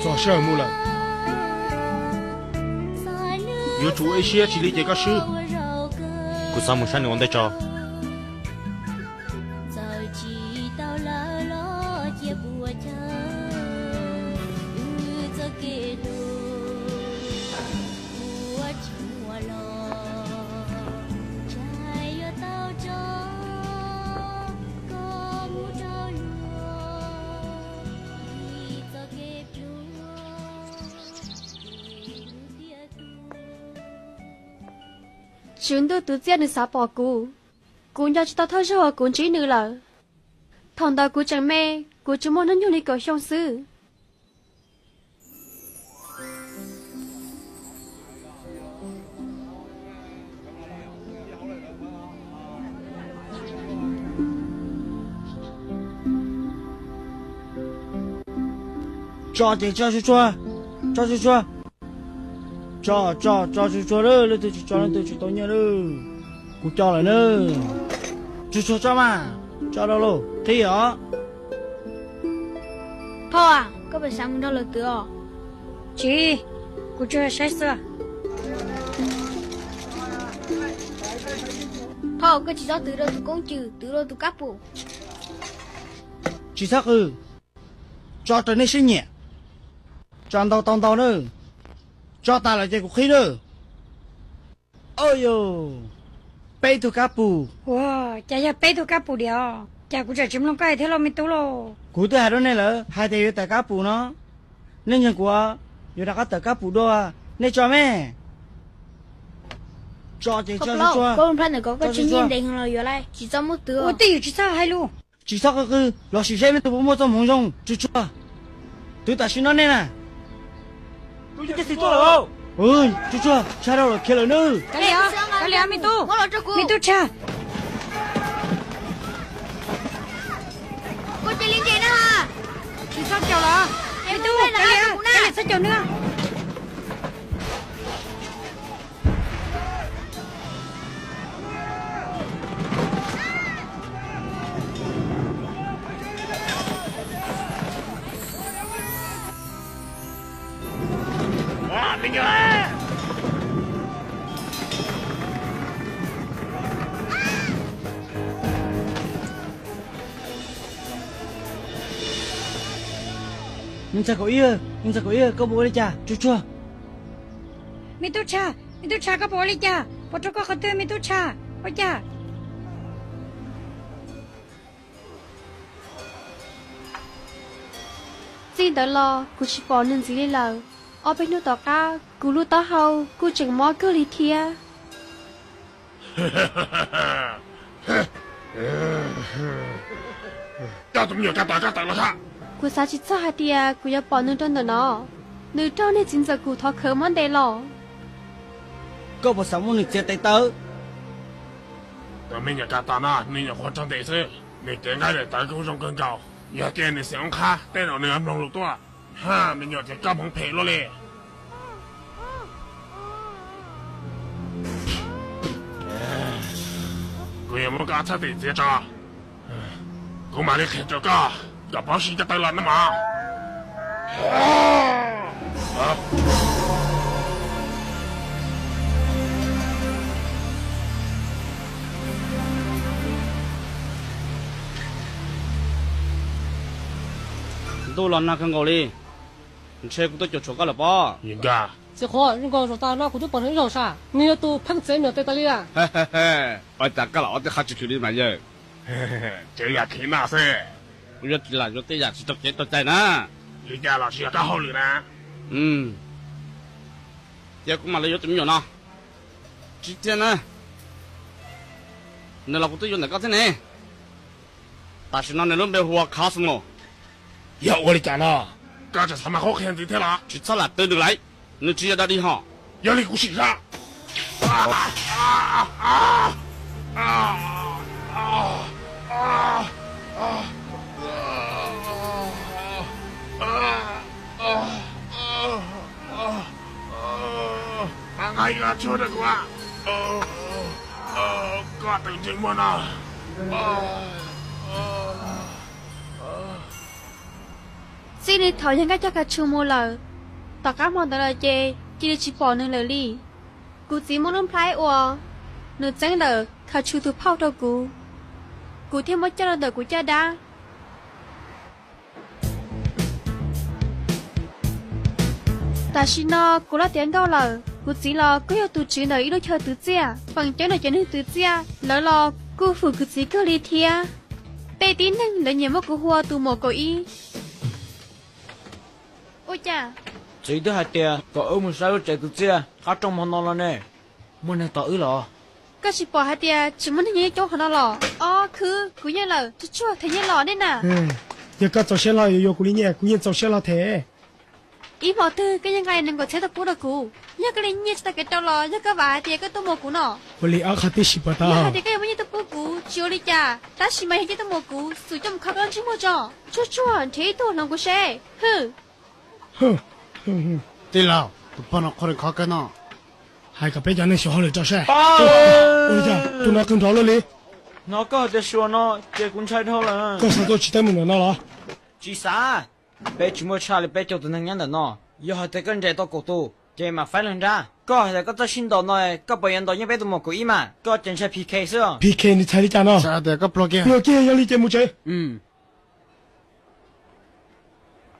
Txog sij hawm mus lawm. Yuav tsum ua ib siab tsis li ces koj swb. Kuv xav mus saib nws ua ntej tso. Tswv Ntuj tus txiaj nws xav pom kuv. Kuv nco tsis tau thawj zaug uas kuv ntsib nws lawm. Thaum ntawd kuv tseem me, kuv tsuas muaj hnub nyoog li kaum xyoo xwb. Tso ces tso tsuag tsuag, tso tsuag tsuag. Tso, tso, tso tsuag tsuag lawm, leej twg tsis tso leej twg tsis tau nyiaj lawm. Kuv coj lawm na. Tsuag tsuag tso mas, tso rau lawm qhib os. Phauj, koj puas xav mus nrog lawv twv os? Tsis, kuv tsuas saib xwb. Phauj, koj tsis txhob twv rau tus koob cws, twv rau tus kab pum. Tsis txhob qw, tso raws nej siab nyiam. Tso ntau tau ntau na, tso tas lawm ces kuv qhib na. Au yos, peb tug kab pum. Ua, cas yog peb tug kab pum diam os? Cas kuv tseem tsis mloog koj hais thiab lauj me tub lauj? Kuv twb hais rau nej lawm hais tias yuav tawm kab pum no, nej nyeem kuv, yuav rov qab tawm kab pum dua, nej tso me. Tso ces tso tsuag tsuag. Koj nplaj ntawm ko koj tsis nyiaj ntev los yuav lawm, tsis txhob muab twv. Ua twj ywm tsis txhob hais lus. Tsis txhob qw qw los sim seb nej tus puas muaj txoj hmoov zoo. Tsuag tsuag, twv tam sim no nej na. Tsuag tsuag, tshaj rau lawm khiav lawm nawb. Kav liam, kav liam me tub, me tub tshaj. Tsis txhob caum lawm, me tub, kav liam, kav liam txhob caum nws. Me ntxhais kaum ib, me ntxhais kaum ib, koj puas ua li cas? Tsuag tsuag. Me tub tshaj, me tub tshaj, koj puas ua li cas? Puas raug koj qhov twg me tub tshaj? Ua cas? Txij ntawd los kuv tsis pom nws ntxiv li lawm. Ob peb hnub tom qab kuv lub taub hau kuj tseem mob kawg li thiab. Coj tus me nyuam Kas Tas tawm los tshaj. Kuv xav tsis txog hais tias kuv yuav pom nws rau ntawm no. Nws raug niag txiv ntxawm kuv thov khawv mob ntev los. Koj puas xav muab nws txiav tes taw? Tus me nyuam Kas Tas no nws nyuam qhuav raug ntes xwb, nws cev nqaij daim tawv kuj zoo kawg nkaus. Yog tias nws xiam oob qhab tej zaum nws yuav mloog lus tuaj. Ha, me nyuam ces koj hmoov phem luaj li. Kuv yuav muab koj thaj tim txiav tso. Kuv mam li qhia rau koj kom paub siv ko taw los no mog. Ntuj los nag kawg nkaus li, ntshe kuv tuaj cuam tshuam koj lawm pob. Txiv Qhuav, zoo nkaus zaum tas no kuv twb pom nws ib zaug sas, nws yog tus pheej txiav me nyuam tes taw li a. Ua cas koj los ob tej qhab tsis khwv li mas yawg? Tseem yam khiav noj xwb. Kuv yuav tsis lam yuav tej yam tsis tau kev tau cai na. Li cas los tsis yog koj hauj lwm na. Cia kuv mam li yuav tus me nyuam no. Tsis tiag na, nws los kuv twb yuav ntawm koj thiab ne. Tam sim no nws lub npe hu ua Cosmo. Yog ua li cas no, koj tseem xav mas qhuab qhia ntxiv thiab los? Tsis txhob lam twv nws lawm, nws tsis yog dog dig hos. Yog li kuv sim zaj. Nqa ib lab tshuaj rau kuv. Koj twb tseem muaj no. Thiaj li thov yawg Nkaj coj Kha Tshu mus lawm. Tom qab hmo ntawd los ces cia li tsis pom nws lawm li. Kuv txiv muaj lub nplhaib uas nws txeeb ntawm Kha Tshu tus phauj rau kuv, kuv thiaj muab coj los ntawm kuv caj dab. Tam sim no kuv loj tiav nkauj lawm, kuv txiv los kuj yog tus tswv ntawm ib lub chaw twv txiaj. Feem coob ntawm cov neeg twv txiaj lawv los kuj hwm kuv txiv kawg li thiab. Tej tib neeg lawv nyiam muab kuv hu ua tus muam kaum ib. Ua cas? Txiv twb hais tias kom wb mus saib lub tsev twv txiaj qab rooj hmo no los ne. Muaj neeg tos wb los? Koj tsis pom hais tias tsis muaj neeg nyob coob qhov no los? Ob khwb, kuv nyiaj lawm, tsuag tsuag them nyiaj los nej na. Yog koj txaus siab hlo yuav yuav kuv li nyiaj, kuv yeej txaus siab hlo them. Ib hmo twg koj yeej nqa nees nkaum txhiab tuaj pub rau kuv. Yog koj li nyiaj tsis tau kev rau los yog koj vam hais tias koj tuaj muas kuv no. Ua li ob qho tib si puas tau? Yog hais tias koj yuav muaj nyiaj tuaj pub kuv tsis ua li cas, tab sis mas yog nyiaj tuaj muas kuv xum coj mus kho koj lub ntsej muag tso. Tsuag tsuag nrhiav ib tug hloov kuv seb. Hwm. Tij laug, tus pog no qhuab nws qhov kawg no. Hais kom peb cov neeg xyuas hauj lwm rau seb. Ua li cas tus no qw nrov luaj li? Hnov koj hais tias xyuas no ces kuv ntshai dhau lawm. Koj xav tuaj tsis teeb meem ntawm no los? Tsis xav. Peb tsis muaj tshaj li peb caug tus neeg nyob ntawm no. Yog hais tias koj nres tau kaum tus ces mam faib lawv nrab. Koj hais tias koj txawj sib ntaus no, koj puas yuav ntaus nyiaj peb tus muam kaum ib mas? Koj ces ntshai P K xwb. P K nws txhais li cas no? Pluag kiag, yog li ces mus tsev.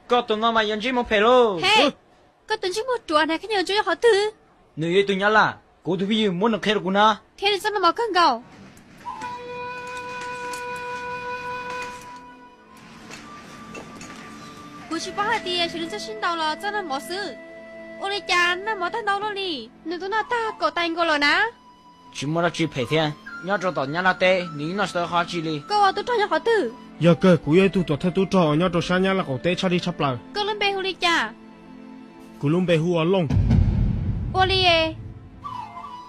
Koj tus no mas yuav ntsej muag phem lauj. Koj tus ntsej muag ruam na, koj nyob ntsuas nyob qhov twg? Nws yog ib tug nyab laj, kuv tus phooj ywg muab nws qhia rau kuv na. Thiab nws txoj no mos kawg nkaus. Kuv tsis paub hais tias xyov nws txoj sib ntaus los txoj nag mov xwb. Ua li cas nag mov tag ntau luaj li? Nws twb noj tag kaum tais nkaus lawm na. Tsis muaj dab tsi phem thiab, nyob rau tom nyab laj teb nws yeej noj tsis tau qhov tsi li. Koj ua tub rog nyob qhov twg? Yog kawg, kuv yog ib tug tuam thawj tub rog uas nyob rau sab nyab laj qaum teb tshaj dib tshaj plaws. Koj lub npe hu li cas? Kuv lub npe hu ua Looj. Ua li,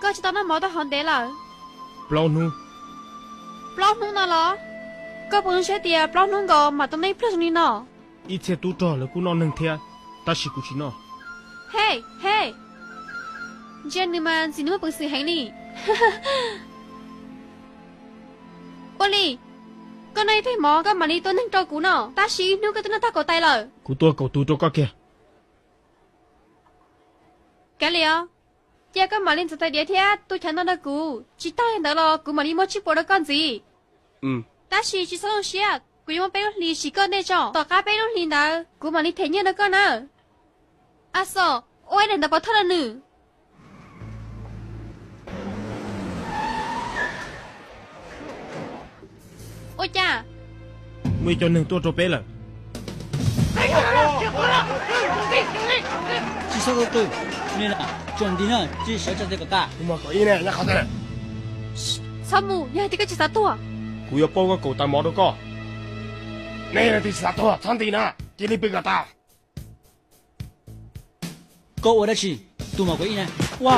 koj tsis tau noj mov tau hov ntev lawm? Plaub hnub. Plaub hnub no los? Koj puas zoo siab tias plaub hnub nkaus mam tau noj ib pluag zoo li no? Ib txhia tub rog lawv kuj noj neeg thiab, tab sis kuv tsis noj. He, he, ntsia nws mas ntxim nws muaj peev xwm heev li. Ua li, koj noj ib pliag mov koj mam li tua neeg rau kuv no, tab sis ib hnub koj twb noj tag kaum tais lawm. Kuv tua kaum tus rau koj kiag. Kav liam os, cia koj mam li ntxuav tais diav thiab tu chav no rau kuv, tsis tag li ntawd los kuv mam li muab tsib puas rau koj ntxiv. Tab sis tsis txhob zoo siab, kuv yuav muab peb lub hlis sim koj ntej tso, tom qab peb lub hlis ntawd kuv mam li them nyiaj rau koj nawb. A xo, ua ib daim ntawv pov thawj rau nws. Ua cas? Muaj ib co neeg tuaj rau peb lawm. Tsis txhob tuaj twg, nej na, tsom nti na, tsis sawv tso tes kom tas. Kuv muaj kaum ib ne, nyob qhov twg? Txhob mus, yog hais tias koj tsis xav tuag. Kuv yuav pauj koj kaum tais mov rau koj. Nej leej twg tsis xav tuag txhob nti na, cia li pw kom tas. Koj ua dab tsi? Tus muam kaum ib na. Ua!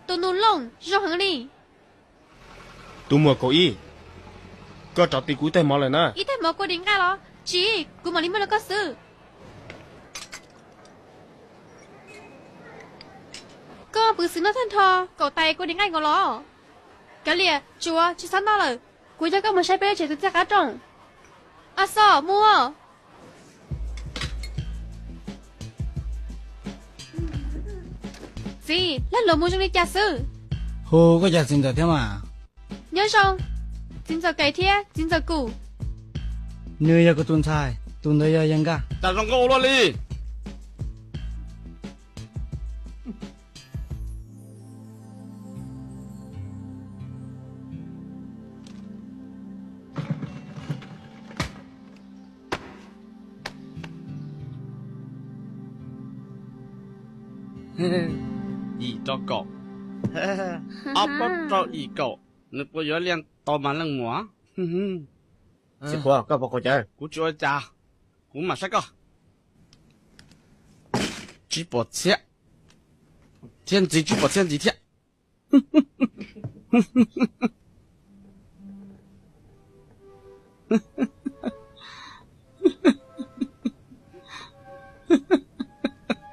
Tus nus Looj zoo heev li. Tus muam kaum ib, koj rov tis kuv ib tais mov lawm na. Ib tais mov kua dis nqaij los? Tsis, kuv mam li muab rau koj xwb. Koj puv xwb noj tag nrho kaum tais kua dis nqaij nkaus los? Kav liam, tsuav tsis xav noj lawm, kuv coj koj mus saib peb lub tsev twv txiaj qab rooj. A xo, mus. Txiv, lag luam mus zoo li cas xwb? Hu koj cov txiv ntxawm thiab mas. Nyob zoo, txiv ntxawm Kaim thiab txiv ntxawm Kum. Nws yog kuv tus ntxhais, tus ntawd yog yawg Nkaj. Tam zoo nkauj ua luaj li. Yim rau kaum, ob plaub rau yim kaum, nws puas yuav liaj tau mas leej muam? Txiv Qhuav, koj puas qaug cawv? Kuv tsis ua li cas, kuv mam saib koj. Tsib puas txhiab, thiab ntxiv tsib puas txhiab ntxiv thiab.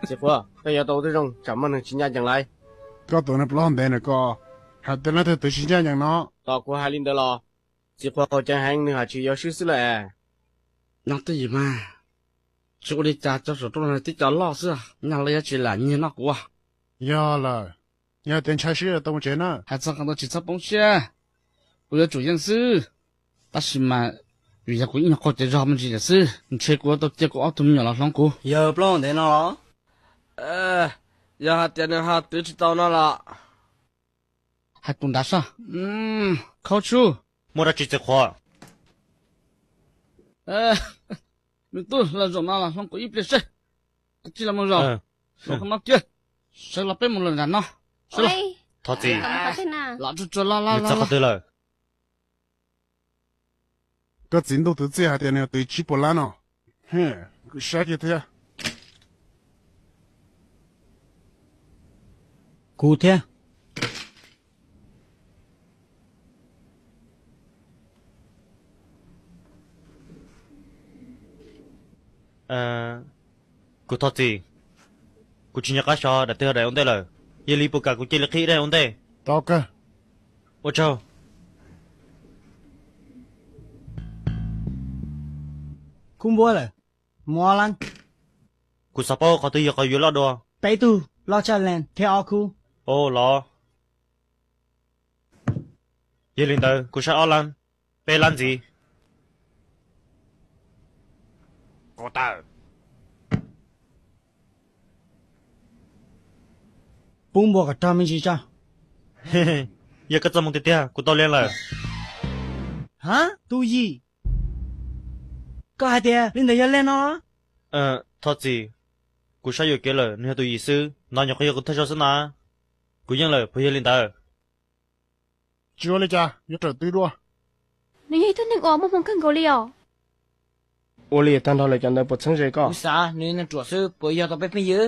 Txiv Qhuav, koj yuav tau tib zoo tsam muaj neeg tsis ncaj ncees lawm. Koj tus neeg plaub ntev na koj, hais tias leej twg twv tsis ncaj ncees no? Tos kuv hais li ntawd los, Txiv Qhuav qaug cawv heev, nws haj tsis yuav swb xwb lawm. Nyob twj ywm mas, tsis ua li cas, cov saum rooj no tib co loj xwb, nyaj lawv yuav tsis lam nyiag noj kuv. Yog lawm, yog tias ntshai siab tau mus tsev na. Hais txog qhov ntawd tsis txhob poob siab, kuv yuav tsum yeej xwb. Tab sis mas vim yog kuv ib nyuag qaug cawv zog me ntsis lawm xwb, ntshe kuv yuav tau cia kuv ob tug me nyuam los hloov kuv. Yawg plaub ntev no los? Yog hais tias nws ho twv tsis tau no los? Hais tus nrad soj. Khaub tshub. Muaj dab tsi Txiv Qhuav? Me tub, los zaum no los hloov kuv ib pliag seb. Kav tsij los mus zaum, zaum qhov no kiag, sawv los peb mus lawm nram no. Thov txim. Los tsuag tsuag los los. Nws txog qhov twg lawm? Koj txiv ntuj twv txiaj hais tias nws twv tsib puas lab no. Kuv saib kiag thiab. Kuv thiab. Kuv thov txim, kuv tsis nco qab xyov daim twg yog daim ua ntej lawm. Yog li puas kam kuv cia li qhib ib daim ua ntej? Tau kawg. Ua tsaug. Khub npua lawm, mus ob lab. Kuv xav paub qhov twg yog qhov yuav loj dua. Peb tug loj tshaj leej thiab ob khub. Ov los. Yog li ntawd kuv saib ob lab, peb lab ntxiv. Kuv tawm. Pub npua kom rog me ntsis tso. Yog koj txoj hmoo tiag tiag kuv tau leej lawm. Ha, tus yim. Koj hais tias li ntawd yog leej no? Thov txim, kuv saib yuam kev lawm, nws yog tus yim xwb, no nyuam qhuav yog kuv thawj zaug xwb na. Kuv yeej lawm, puas yog li ntawd? Tsis ua li cas, yuav rawm tw dua. Nws yog ib tug neeg uas muaj hmoo kawg nkaus li os. Ua li tag nrho lawv cov ntawd puas txheeb ze koj? Kuv xav nws neeg ruam xwb puas yog tau peb phooj ywg?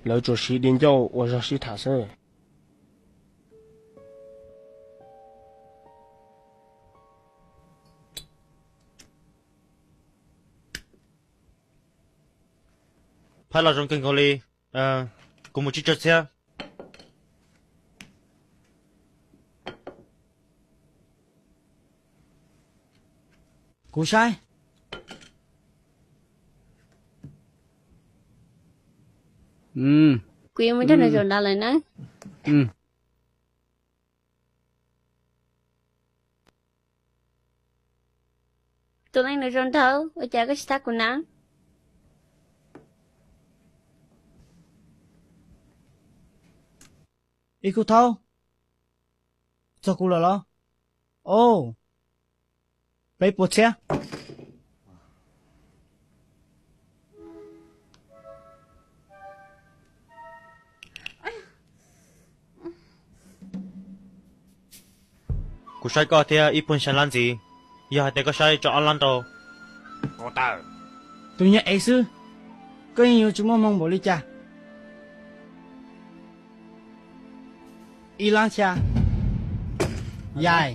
Lawv tsuas siv di ncauj ua zog sib tham xwb. Phab los zoo kawg nkaus li, kuv mus tsib caug txhiab. Kuv saib. Kuv yuav mus nrog nws zaum nrad lawm na. Tus neeg nws zoo nraug, ua cas koj tsis thab kuv na? Ib khub thaub, txog kuv lawm los? Au, peb puas txhiab. Kuv saib koj thiab ib puag xya lab ntxiv, yog hais tias koj saib tso ob lab rau. Tus nyuag ev xwb, koj yeej yuav tsis muaj hmoo npaum li cas. Ib lab xya. Yais.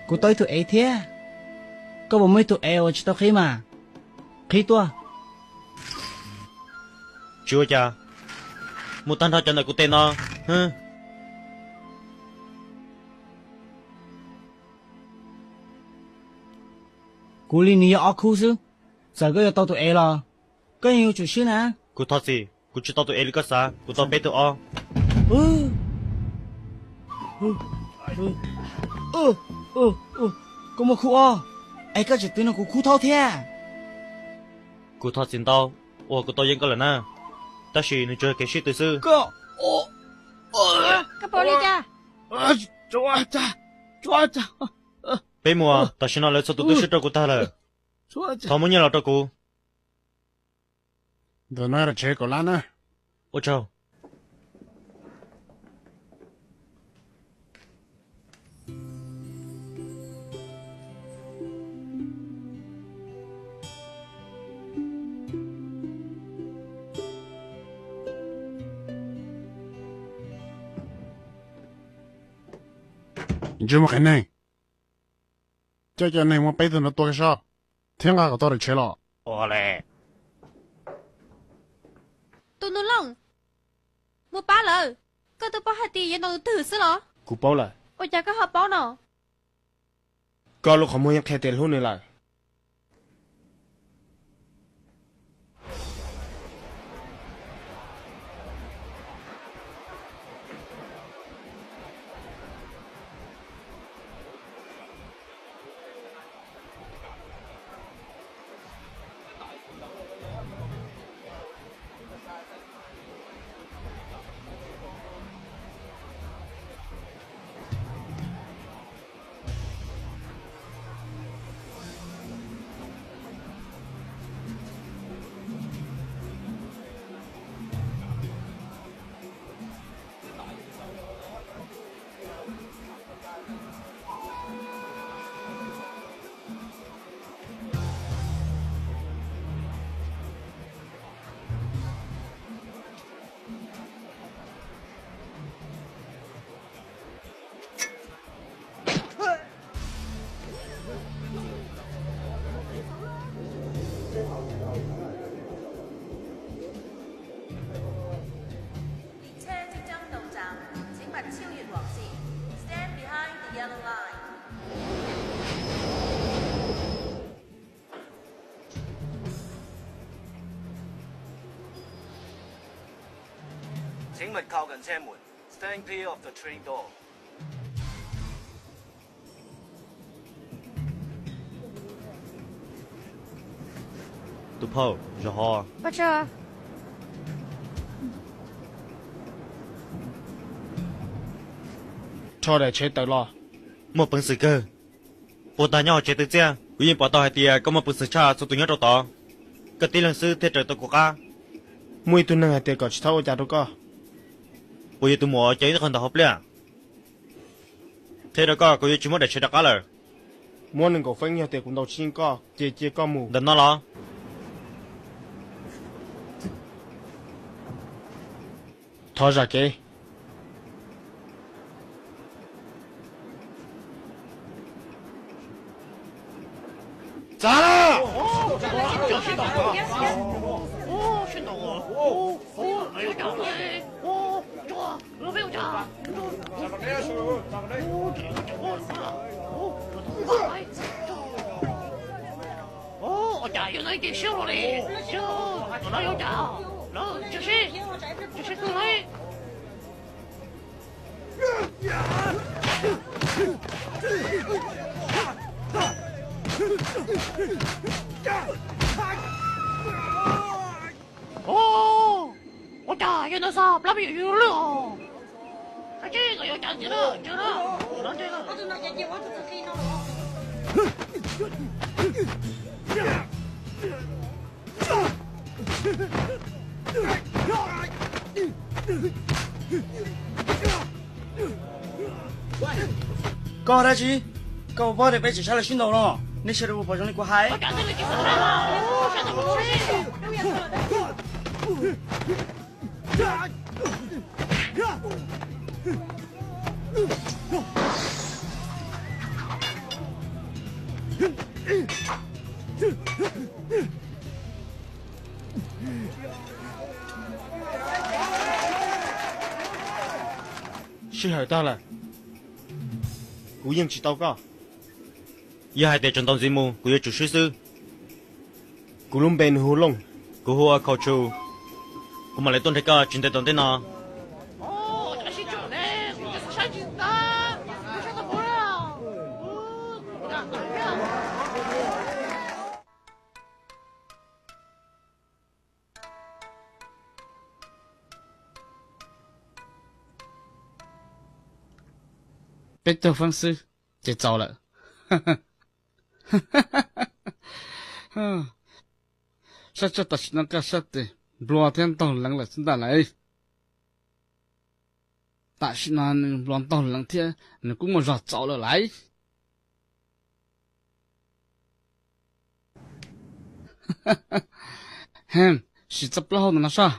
Kuv tau ib tug ev thiab. Koj puas muaj ib tug ev uas tsis tau qhib mas? Qhib tuaj. Tsis ua cas, mus tag nrho cov ntawm kuv tes no. Kuv li nws yog ob khub xwb, txawm koj yuav tau tus ev los koj yeej yuav tsum swb na. Kuv thov txim, kuv tsis tau tus ev li koj xav, kuv tau peb tug ob. Koj muaj khub ob, es koj tseem twv nrog kuv khub thaub thiab. Kuv thov txim ntau uas kuv tau yeej koj lawm na, tab sis nws tsuas yog kev sib tw xwb. Koj, koj pom li cas? Peb mus, tam sim no lawv txhua tus twb swb rau kuv tag lawm. Thov muab nyiaj los rau kuv. Ntawm no yog tsheb kaum lab na. Ua tsaug. Ntsej muag qias neeg, coj cov neeg muab peb tug no tua kiag soj, thiab nqa kom tau daim tsheb los. Tus Nus Looj, mus pab lawm. Koj twb paub hais tias yuav ntaus tus twg xwb los? Kuv paub lawm. Ua cas koj ho paub no? Koj lub qhov muag yeej qhia tias hlub nws lawm. Stand behind the yellow line. 請勿靠近車門。Stand clear of the train door. Tus phauj, zov hov. Rho daim tsheb tawm los. Muaj peev xwm kawg. Puag ta nyob hauv tsev twv txiaj, kuv yeej pom tau hais tias koj muaj peev xwm tshaj txhua tus nyob rau tod. Koj tib leeg xwb thiaj raws tau kuv qab. Muaj ib tug neeg hais tias kom tsis txhob ua cas rau koj. Puas yog tus muam cov ib qho ntawm hauv pliaj? Qhia rau koj, kuv yuav tsis muab daim tsheb rov qab lawm. Muab nees nkaum feeb, yog tias kuv ntaus tsis yeej koj ces cia koj mus. Ntawm no los. Thov zam kev. Txav lawm! Ua cas yog no ces siab luaj li. Tus no yuav cas? Lawv tsis sib, tsis sib twv li. Ua cas yog no xwb, plab peb yuav yug lwj os. Ab tsi, yuav cas ntxiv na, ntsia na. Koj dab tsi? Koj puas paub tias peb tseem sab laj sib ntaus no? Nej sawv daws puas pom zoo li kuv hais? Sij hawm tag lawm, kuv yeej tsis tau koj. Yog hais tias tseem ntaus ntxiv mus, kuv yuav tsum swb xwb. Kuv lub npe nws hu Looj. Kuv hu ua Khau Tshu. Kuv mam li tuaj nrhiav koj tsis ntev tom ntej no. Peb caug feeb xwb ces txaus lawm. Saib tsawg tam sim no koj sab tes nplua thiab ntaug leev lawm xwb ntag lauj. Tam sim no nws nplua ntaug leev thiab nws kuj muaj zog txaus lawm lauj. Hem, sim txoj plaub hau ntawm no soj.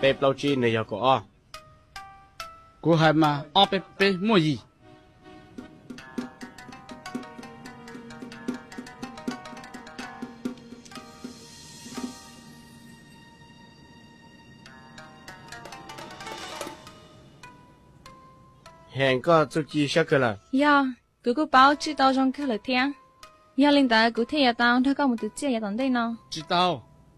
Peb plaub tsib nws yog kaum ob. Kuv hais mas ob peb peb muaj yim. Heev, koj txuj ci siab kawg lawm. Yog, kuv kuj paub tsis tau zoo kawg lawm thiab. Yog li ntawd kuv thiaj yuav tau nrog koj mus twv txiaj yav tom ntej no. Tsis tau.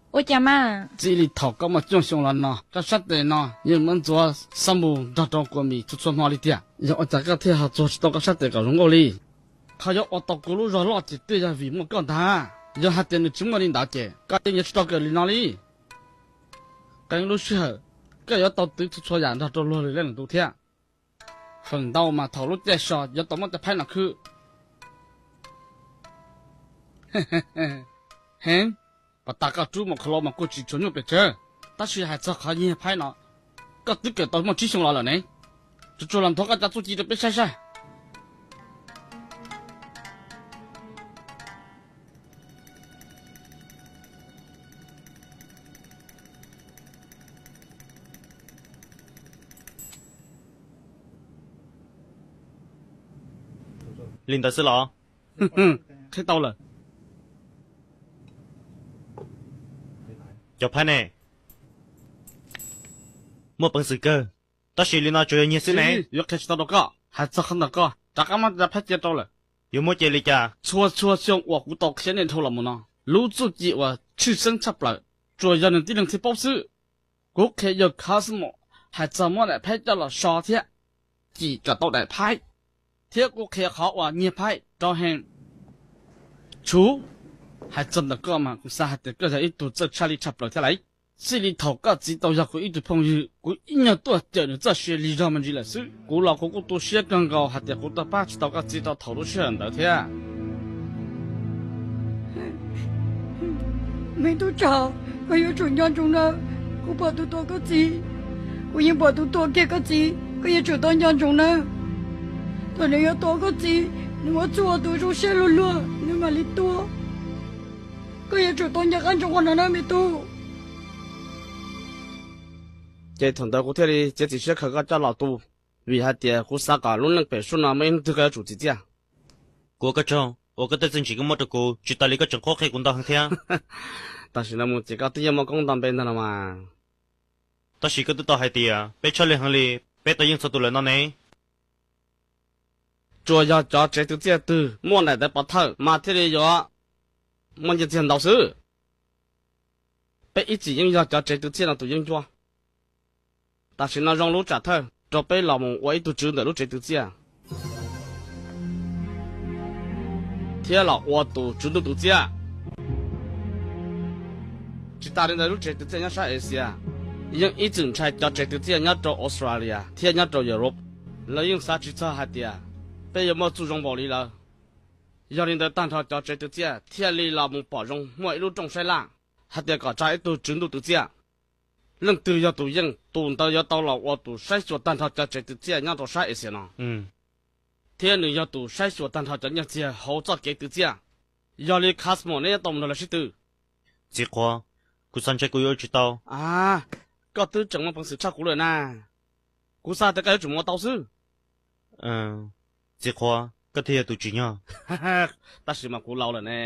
Ua cas mas? Txij li thaum koj muaj cuaj xyoo los no, koj sab tes no yeej muab ntxuav xab npus nrog rau kua mis txhua txhua hmo li tiag. Yog ua cas koj thiaj ho txuag tsis tau koj sab tes kom zoo nkauj li? Qhov yuav ua tau kuv lub zog loj ces twb yog vim muaj koj ntag. Yog hais tias nws tsis muaj li ntawd ces koj yeej yuav tsis tau kawm li no li. Qee lub sij hawm koj yuav tau twv txhua txhua yam nrog rau luag li leej lwm tus thiab. Feem ntau mas thaum lub caij so yuav tau muab cov phaib no khwb. Heev, pas tas koj rub mus qhov los mas kuj tsis tshua nyuaj pes tsawg, tab sis hais txog qhov nyiag phaib no, koj twb kawm tau muaj tsib xyoo los lawm ne. Tsuas tsuas los nthuav koj cov txuj ci rau peb saib saib. Li ntawd xwb los? Qhib tau lawm. Cov phaib ne, muaj peev xwm kawg, tab sis li no tsuas yog nyiag xwb ne. Yuav qhia tsis tau rau koj, hais txog qhov ntawd koj rov qab muab cov phaib cia rau lawm. Yuav muab cia li cas? Txhua txhua xyoo uas kuv tau qhia nej dhau los mus no, lub txuj ci uas tshwj xeeb tshaj plaws tsuas yog nws tib leeg thiaj paub xwb. Kuv qhia yawg Cosmo hais txog muab daim phaib coj los so thiab cim kom tau daim phaib, thiab kuv qhia qhov uas nyiag phaib rau Heev. Tshuv, hais txog ntawm koj mas kuv xav hais tias koj yog ib tug txawj tshaj lij tshaj plaws thiab lauj. Txij li thaum koj txiv tau yog kuv ib tug phooj ywg, kuv ib nyuag tuaj cawm nws txoj sia lig zog me ntsis lawm xwb. Kuv los kuv kuj tu siab kawg nkaus hais tias kuv tau pab tsis tau koj txiv rau thaum lub sij hawm ntawd thiab. Me tub tsaug, koj yuav tsum nco ntsoov nawb. Kuv pom tus tua koj txiv, kuv yeej pom tus tua kiag koj txiv, koj yuav tsum tau nco ntsoov nawb. Thaum nws yuav tua koj txiv, nws muab txuj ua tus zoo siab luag luag nws mam li tua. Koj yuav tsum tau nco qab ntsoov qhov no nawb me tub. Ces thaum ntawd kuv thiaj li txiav txim siab khaws koj coj los tu, vim hais tias kuv xav kom lub neej pem suab no muaj ib hnub twg koj yuav tsum txim txiaj. Kuv ua koj tsaug uas koj tej txiaj ntsig koj muab rau kuv, tsis tas li koj tseem qhuab qhia kuv ntau heev thiab. Tam sim no mus ces koj twb yeej muaj koob nto npe ntag los mas. Tab sis koj twb tau hais tias peb tshaj lij heev li, peb tau yeej txhua tus lawm no ne. Tsuas yog cov tsev twv txiaj twg muaj daim tawv pov thawj mas thiaj li yuav muaj nyiaj txiag ntau xwb. Peb ib txwm yeej yog cov tsev twv txiaj no tus yeeb ncuab. Tam sim no zoo lub tsam thawj rau peb los mus ua ib tug tswv ntawm lub tsev twv txiaj thiab los ua tus tswv ntuj twv txiaj. Tsis tas li ntawd lub tsev twv txiaj nyob sab Asia yeej ib txwm ntshai cov tsev twv txiaj nyob rau Australia thiab nyob rau Europe. Lawv yeej xav tsis txog hais tias peb yuav muaj txuj zoo npaum li lawv. Yog li ntawd tag nrho cov tsev twv txiaj thiaj li los mus pom zoo muaj ib lub rooj saib laj hais tias kom tsa ib tug tswv ntuj twv txiaj. Leej twg yog tus yeej, tus ntawd yuav tau los ua tus saib xyuas tag nrho cov tsev twv txiaj nyob rau sab Asia no, thiab nws yog tus saib xyuas tag nrho cov nyiaj txiag hauv txoj kev twv txiaj. Yog li Cosmo, neb yuav tau mus nrog lawv sib tw. Txiv qhuav, kuv xav ntshe kuv yuav ua tsis tau. A, koj twb tseem muaj peev xwm tshaj kuv lawm na. Kuv xav tias koj yuav tsum mus ua tau xwb. Txiv qhuav, koj thiaj yog tus tsim nyog. Tab sis mas kuv laus lawm ne.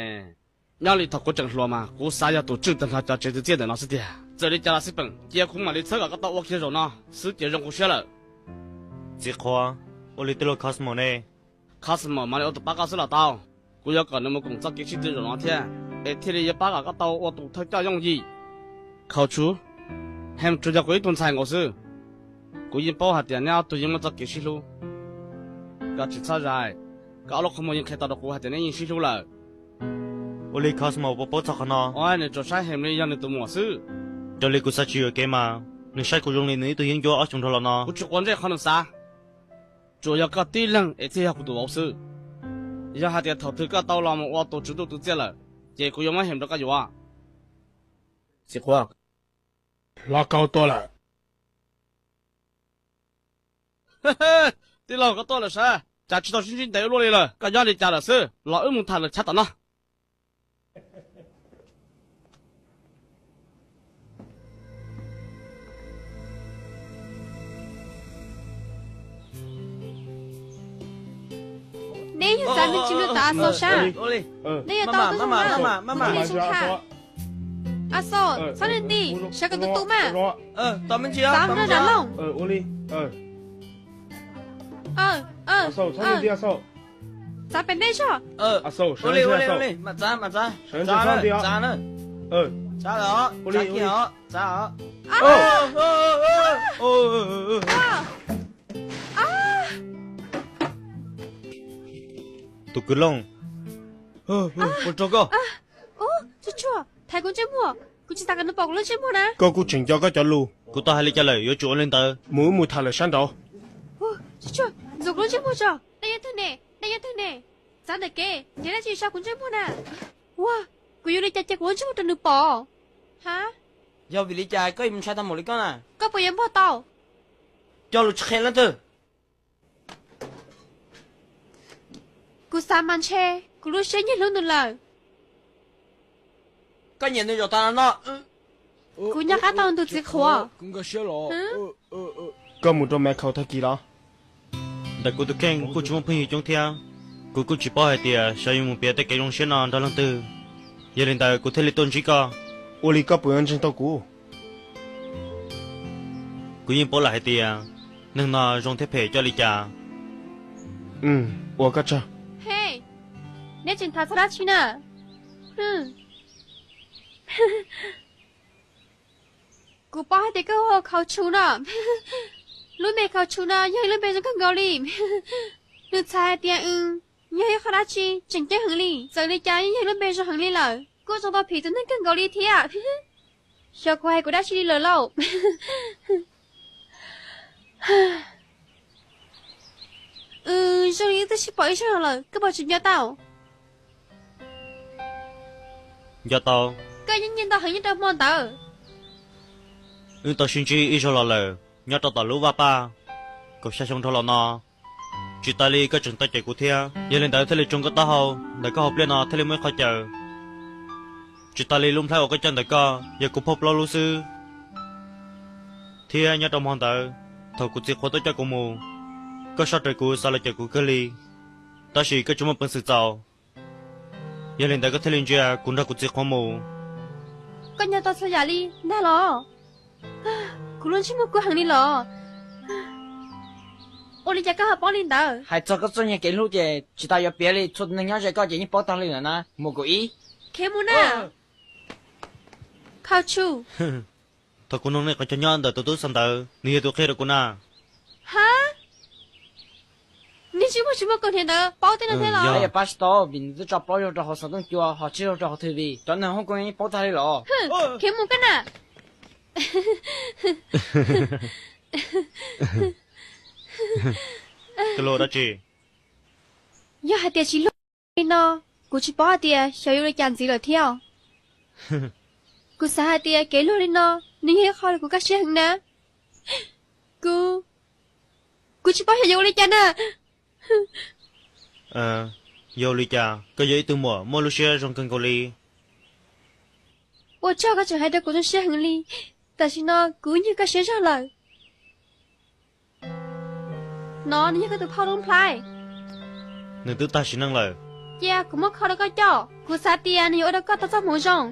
Nyob li thaum kuv tseem hluas mas kuv xav yog tus tswj tag nrho cov tsev twv txiaj ntawm no xwb tiag. Txawm li cas los xij peem, cia kuv mam li txhawb kom koj tau ua kiag zaum no xwb ces zoo kuv siab lawm. Txiv qhuav, ua li tij laug Cosmo ne? Cosmo mam li ua tus pab koj xwb los tau. Kuv yuav kom nws mus koom txoj kev sib tw zaum no thiab, es thiaj li yuav pab kom koj tau ua tus thawj coj yooj yim. Khaus tshuv, Hem tsuas yog kuv ib tug ntxhais nkaus xwb. Kuv yeej paub hais tias neb ob tug yeej muaj txoj kev sib hlub. Koj tsis txhob zais, koj ob lub qhov muag yeej qhia tau rau kuv hais tias neb yeej sib hlub lawm. Ua li Cosmo puas paub txog qhov no? Ua nws tsuas saib Hemlis yog nws tus muam xwb. Raws li kuv xav tsis yuam kev mas nws saib kuv zoo li nws ib tug yeeb ncuab ob xyoos dhau los no. Kuv tsis quav ntsej qhov nws xav, tsuas yog koj tib leeg es thiaj yog kuv tus vauv xwb. Yog hais tias thaum twg koj tau los mus ua tus tswv ntuj tus txiaj lawm, ces kuv yuav muab Hem rau koj yuav. Txiv qhua, hlob Kaub tuaj lawm. Tij laug, koj tuaj lawm sav, cas tsis tau sib ntsib ntev ua luaj li lawm? Koj nyob li cas lawm xwb? Los wb mus tham lawm chav tom no. Neb yog txav me ntsis nrog tau Axo sab? Neb yog tau tub zoo na? Ua li zoo tshaj. Axo, txhob leej ti, sawv kom tu tu mas. Txav nrog Zam Looj. Txav pem ntej zog. Tus kwv Looj, ua rau koj. Ub, Tsuj Tsuag, thaiv kuv ntsej muag, kuv tsis xav kom nws pom kuv lub ntsej muag na. Koj kuj tseem nco koj cov lus. Kuv tau hais li cas lawm yuav tsum ua li ntawd. Mus wb mus tham lawm sab nraud. Tsuj Tsuag, ntxuav kuv lub ntsej muag tso. Nej yog twg ne? Nej yog twg ne? Txav ntawm kev, nrhiav dab tsi sau kuv ntsej muag na? Ua, kuv yuav li cas cia kuv lub ntsej muag rau nws pom? Ha? Yog vim li cas koj yuav mus ntshai tag npaum li koj na? Koj puas yuav npog tau? Cog lus tsis qhia leej twg. Kuv xav mas ntshe kuv lub siab nyiag hlub nws lawm. Koj nyiam nws zaum tas no no. Kuv nco qab tau nws tus txiv qhuav. Koj mus rau Mexico tag kis los? Ntawm kuv tus kheej kuj tsis muaj phooj ywg coob thiab, kuv kuj tsis paub hais tias xyov yuav mus piav tej kev zoo siab no nrog leej twg. Yog li ntawd kuv thiaj li tuaj ntsib koj. Ua li koj puas yuav ntseeg tau kuv? Kuv yeej paub lawm hais tias neeg no zoo thiab phem coj li cas. Ua koj tsaug. He, neb tseem tham txog dab tsi na? Kuv paub hais tias koj hu ua Khau Tshu no. Lub npe Khau Tshu no yog ib lub npe zoo kawg nkaus li. Nws txhais hais tias yog ib qho dab tsi tseem ceeb heev li, txawm li cas yeej yog ib lub npe zoo heev li lawm, kuj zoo tau phim tus neeg kawg nkaus li thiab. Xyov kuv hais kuv dab tsi li lawm lauj. Zoo li wb twb sib pom ib zaug no lawm, koj puas tseem nco tau? Nco tau. Koj yeej nyiag ntau heev nyob rau hmo ntawd. Wb tau sib ntsib ib zaug los lawm nyob rau tom lub vaj paj kaum xya xyoo dhau los no. Tsis tas li koj tseem tau cawm kuv thiab, yog li ntawd thiaj li tsoo koj taub hau, ntawm koj hauv pliaj no thiaj li muaj ib qho cawm. Tsis tas li lub nplhaib uas koj coj ntawm koj yog kuv phauj plaub lub xwb. Thiab nyob rau hmo ntawd, thaum kuv txiv qhuav tuaj coj kuv mus, koj soj raws kuv xav los cawm kuv kawg li, tab sis koj tsis muaj peev xwm txaus. Yog li ntawd koj thiaj li ntsia kuv nrog kuv txiv qhuav mus. Koj nco tau txhua yam li ntag los? Kuv lub ntsej muag kub heev li los? Ua li cas koj ho paub li ntawd? Hais txog koj txoj nyiag kev hlub ces tsis tas yuav piav li, txhua tus neeg nyob ze koj ces yeej paub tag li lawm na, mus kuv ib. Khiav mus na. Khaw tshu. Thaum kuv nug nej qhov chaw nyob ntawm tus tub xav ntawd, nws yog tus qhia rau kuv na. Ha, niag tsis muaj tsis muaj kaus hniav ntawd paub tej no thiab los? Pab tsis tau, vim nws twb tso plaub zaug rau hauv xov tooj cua ho tsib zaug rau hauv thwv vim, cov neeg Hong Kong yeej paub tag li los? Khiav mus koj na. Tus luag dab tsi? Yog hais tias tsis luag li no, kuv tsis paub hais tias xyov yuav ua li cas ntxiv lawm thiab. Kuv xav hais tias kev luag li no, nws yog ib qho kuv kaj siab heev na. Kuv, kuv tsis paub xyov yuav ua li cas na. Yog ua li cas, koj yog ib tug muam muaj lub siab zoo kawg nkaus li. Ua tsaug koj tseem hais rau kuv zoo siab heev li. Tam sim no kuv nyuag kaj siab zog lawm. No nws yog koj tus phauj lub nplhaib. Nws twb tag sim neej lawm. Cia kuv muab kho rau koj coj, kuv xav tias nws yuav ua rau koj tau txoj hmoov zoo.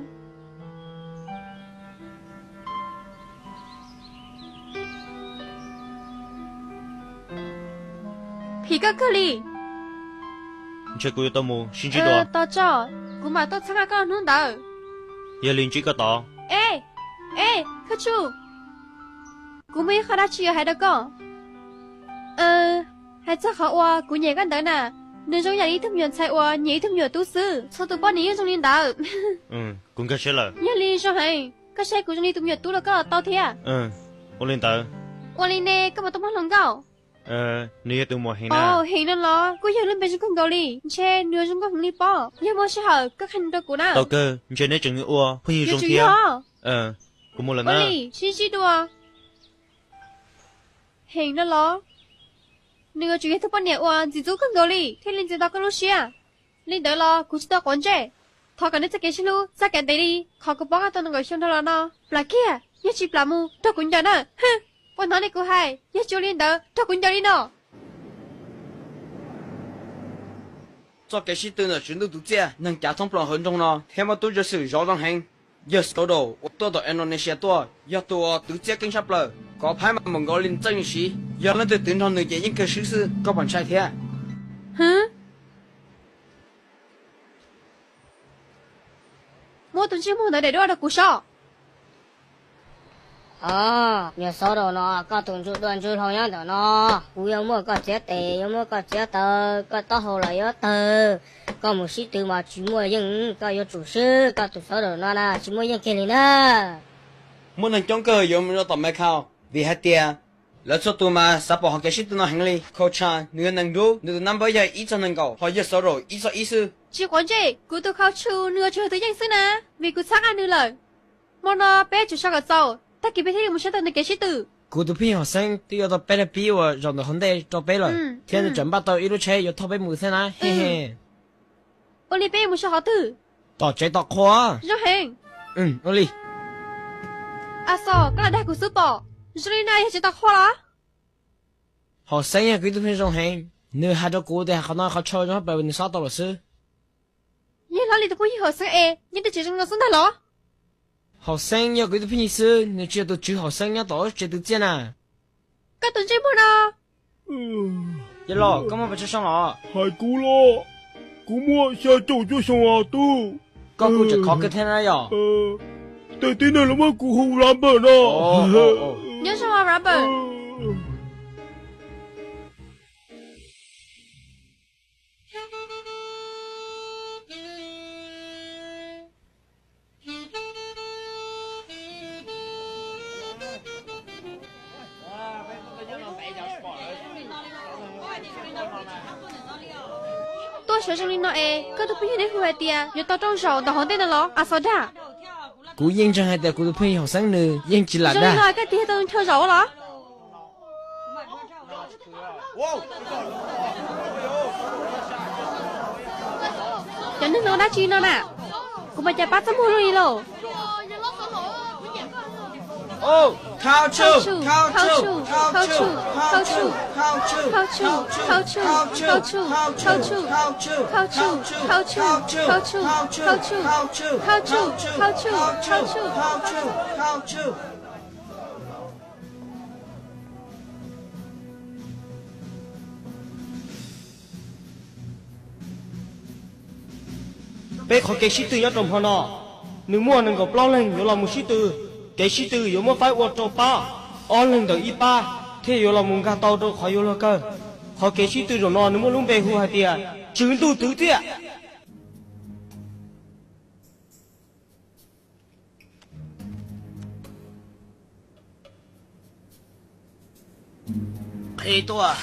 Phim koj kawg li. Ntshe kuv yuav tau mus sib ntsib dua. Tos tso, kuv mam tuaj txhawb nqa koj hnub ntawd. Yog li ntsib koj tod. E, e, Khawj Tsuj. Kuv muaj ib qho dab tsi yuav hais rau koj. Hais txog qhov uas kuv nyiam koj ntawd na, nws zoo yam li ib tug me nyuam ntxhais uas nyiam ib tug me nyuam tub xwb. Txhua tus poj niam yeej zoo li ntawd. Kuv nkag siab lawm. Yog li zoo heev, koj saib kuv zoo li tus me nyuam tub los koj los tau thiab. Ua li ntawd. Ua li ne koj puas tau muaj hluas nkauj? Nws yog tus muam Heev na. Heev no los kuj yog lub npe zoo kawg nkaus li, ntshe nws zoo nkauj heev li pob. Yog muaj sij hawm koj qhia nws rau kuv na. Tau kawg, ntshe neb tseem ua phooj ywg zoo thiab. Kuv mus lawm na. Ua li, sib ntsib dua. Heev no los, nws yuav tsum yog tus poj niam uas ntxim ntxub kawg nkaus li thiaj li ntxias tau koj lub siab. Li ntawd los kuv tsis tau quav ntsej. Thov kom neb txoj kev sib hlub txoj kev ntev li qhov kuv paub koj tau nees nkaum xyoo dhau los no. Plam kiag, yog tsis plam mus nrog kuv ncaws na. Puas hnov li kuv hais, yog tsis ua li ntawd nrog kuv ncaws li no. Txoj kev sib tw ntawm tswv ntuj twv txiaj neeg cav thoob plaws hauv nroog no thiab muaj tub ceev xwm zov zoo heev. Yawg Sawv Daws uas tuaj tom Indonesia tuaj yog tus uas twv txiaj keej tshaj plaws, kov phaib mas npaum nkaus li txawj siv. Yog leej twg twv nrog nws ces yeej kawg swb xwb, koj puas ntshai thiab? Muab tus ntsej muag ntawd daim duab rau kuv soj. Yawg Sawv Daws no, koj tus ntsuj duaj ntsuj hlauv nyob ntawm no, kuv yuav muab koj txiav tes, yuav muab koj txiav taw, koj taub hau los yuav tawg. Koj mus sib tw mas tsis muaj yeej, koj yuav tsum swb, koj tus Sawv Daws no na tsis muaj yeej kiag li na. Muaj neeg coob kawg yuav mus rau tom Macau, vim hais tias lawv txhua tus mas xav pom hauv kev sib tw no heev li. Khau Tshaj nws yog nees nrub, nws tus nab npawb yog ib txog nees nkaum, ho Yawg Sawv Daws ib txog ib xwb. Tsis quav ntsej, kuv tus Khau Tshu nws yuav tsum yog tus yeej xwb na, vim kuv txhab nqa nws lawm. Hmo no peb tsum so kom txaus, tag kis peb thiaj li mus saib tau nws kev sib tw. Kuv tus phooj ywg Hauv Xeeb twb yuav tau peb daim pib uas zaum ntawm hauv ntej rau peb lawm, thiab nws tseem npaj tau ib lub tsheb yuav thauj peb mus thiab na. He he. Ua li peb yuav mus so qhov twg? Tom tsev tom qhua. Zoo heev. Ua li. A xo, koj lam dag kuv xwb pom. Zoo li no yog tsev tom qhua los? Hauv Xeeb yog kuv ib tug phooj ywg zoo heev, nws hais rau kuv tias qhov no qhov chaw zoo hauv plaws nws xob tau lawm xwb. Yog hlob li tus phooj ywg Hauv Xeeb es nyob tej tsev zoo no xwb ntag los? Hauv Xeeb yog kuv ib tug phooj ywg xwb, nws tsis yog tus tswv Hauv Xeeb nyob tom lub tsev twv txiaj na. Koj tus ntsej muag no. Yawg laus, koj muaj pes tsawg xyoo los? Hais kuv los, kuv muaj xya caum cuaj xyoo os tub. Koj kuj tseem khov kawg thiab na yom. Tej tib neeg lawv muab kuv hu Robert no. Nyob zoo Robert. Tuaj sawv zoo li no es koj tus phooj ywg neb hu hais tias yuav tau rooj zaum ntawm hauv ntej no los a xo dag? Kuv yeej ntseeg hais tias kuv tus phooj ywg Hauv Xeeb nws yeej tsis lam dag. Zoo li no koj tias yog tau nrhau zaum los? Cov neeg no dab tsi no na? Kuv mas cas pab txaj muag luaj li lauj. Peb qhov kev sib tw nyob rau hmo no, nws muaj nees nkaum plaub leeg yuav los mus sib tw. Kev sib tw yuav muab faib ua rau pab, ob leeg ntawm ib pab thiaj yuav los mus nkag tau rau qhov yuav luag kawg. Qhov kev sib tw zaum no nws muaj lub npe hu hais tias tswv ntuj twv txiaj. Qhib tuaj.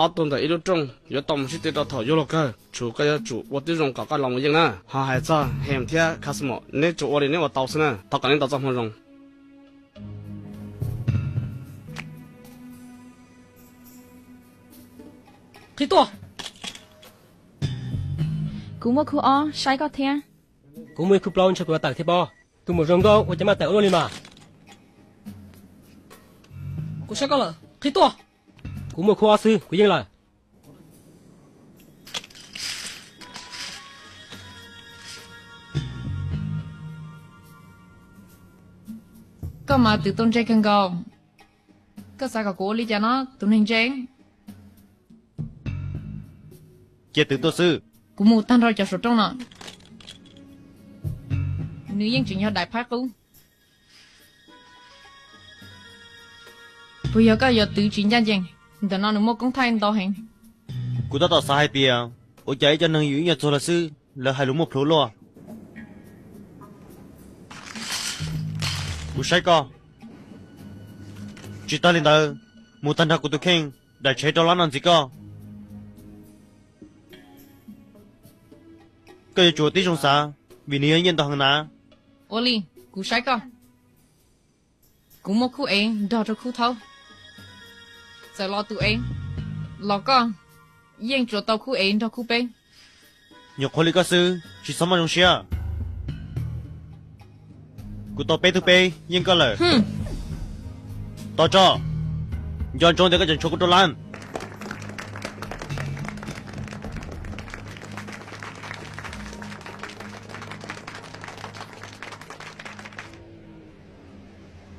Ob tug ntawm ib lub rooj yuav tau mus sib tw rau thaum yuav luag kawg. Tshuav koj yuav tsum ua tib zoo kom koj los mus yeej na. Ho hais txog Hem thiab Khasmos, neb tsuas ua li neb ua tau xwb na. Thov kom neb ntaus txoj hmoo zoo. Qhib tuaj. Kuv muaj khub ob, saib koj thiab. Kuv muaj ib khub plaub, ntshe kuv yuav tawm thiab pob. Tus muam zoo nkauj ua cas maj tawm ua luaj li mas. Kuv saib koj lawm, qhib tuaj. Kuv muaj khub ob xwb, kuv yeej lawm. Koj mas twv tau ntse kawg nkaus. Koj xav kom kuv ua li cas no, tus neeg ntse? Cia twv tuaj xwb. Kuv mus tag nrho cov saum rooj no. Nws yeej tseem yog daim phab qub. Puas yog koj yuav twv tsis ncaj ncees? Ntawm no nws muaj koob thaij ntau heev. Kuv tab tom xav hais tias, ua cas ib co neeg yus ib nyuag txuag los xwb, lawv hais lus muaj plhuav luaj. Kuv saib koj. Tsis tas li ntawd, mus tag nrho kuv tus kheej, daim tsheb rau lab no ntxiv koj. Koj yuav tsum ua tib zoo xav, vim nws yog nyiaj ntau heev na. Ua li, kuv saib koj. Kuv muaj khub ev nrog rau khub thaub. Txawm los tus ev los koj yeej tsuas tau khub ev nrog khub peb. Nyuam qhuav li koj xwb, tsis txhob muaj zoo siab. Kuv tau peb tug peb yeej koj lawm. Tos tso, nco ntsoov tias koj tseem tshuav kuv rau lab.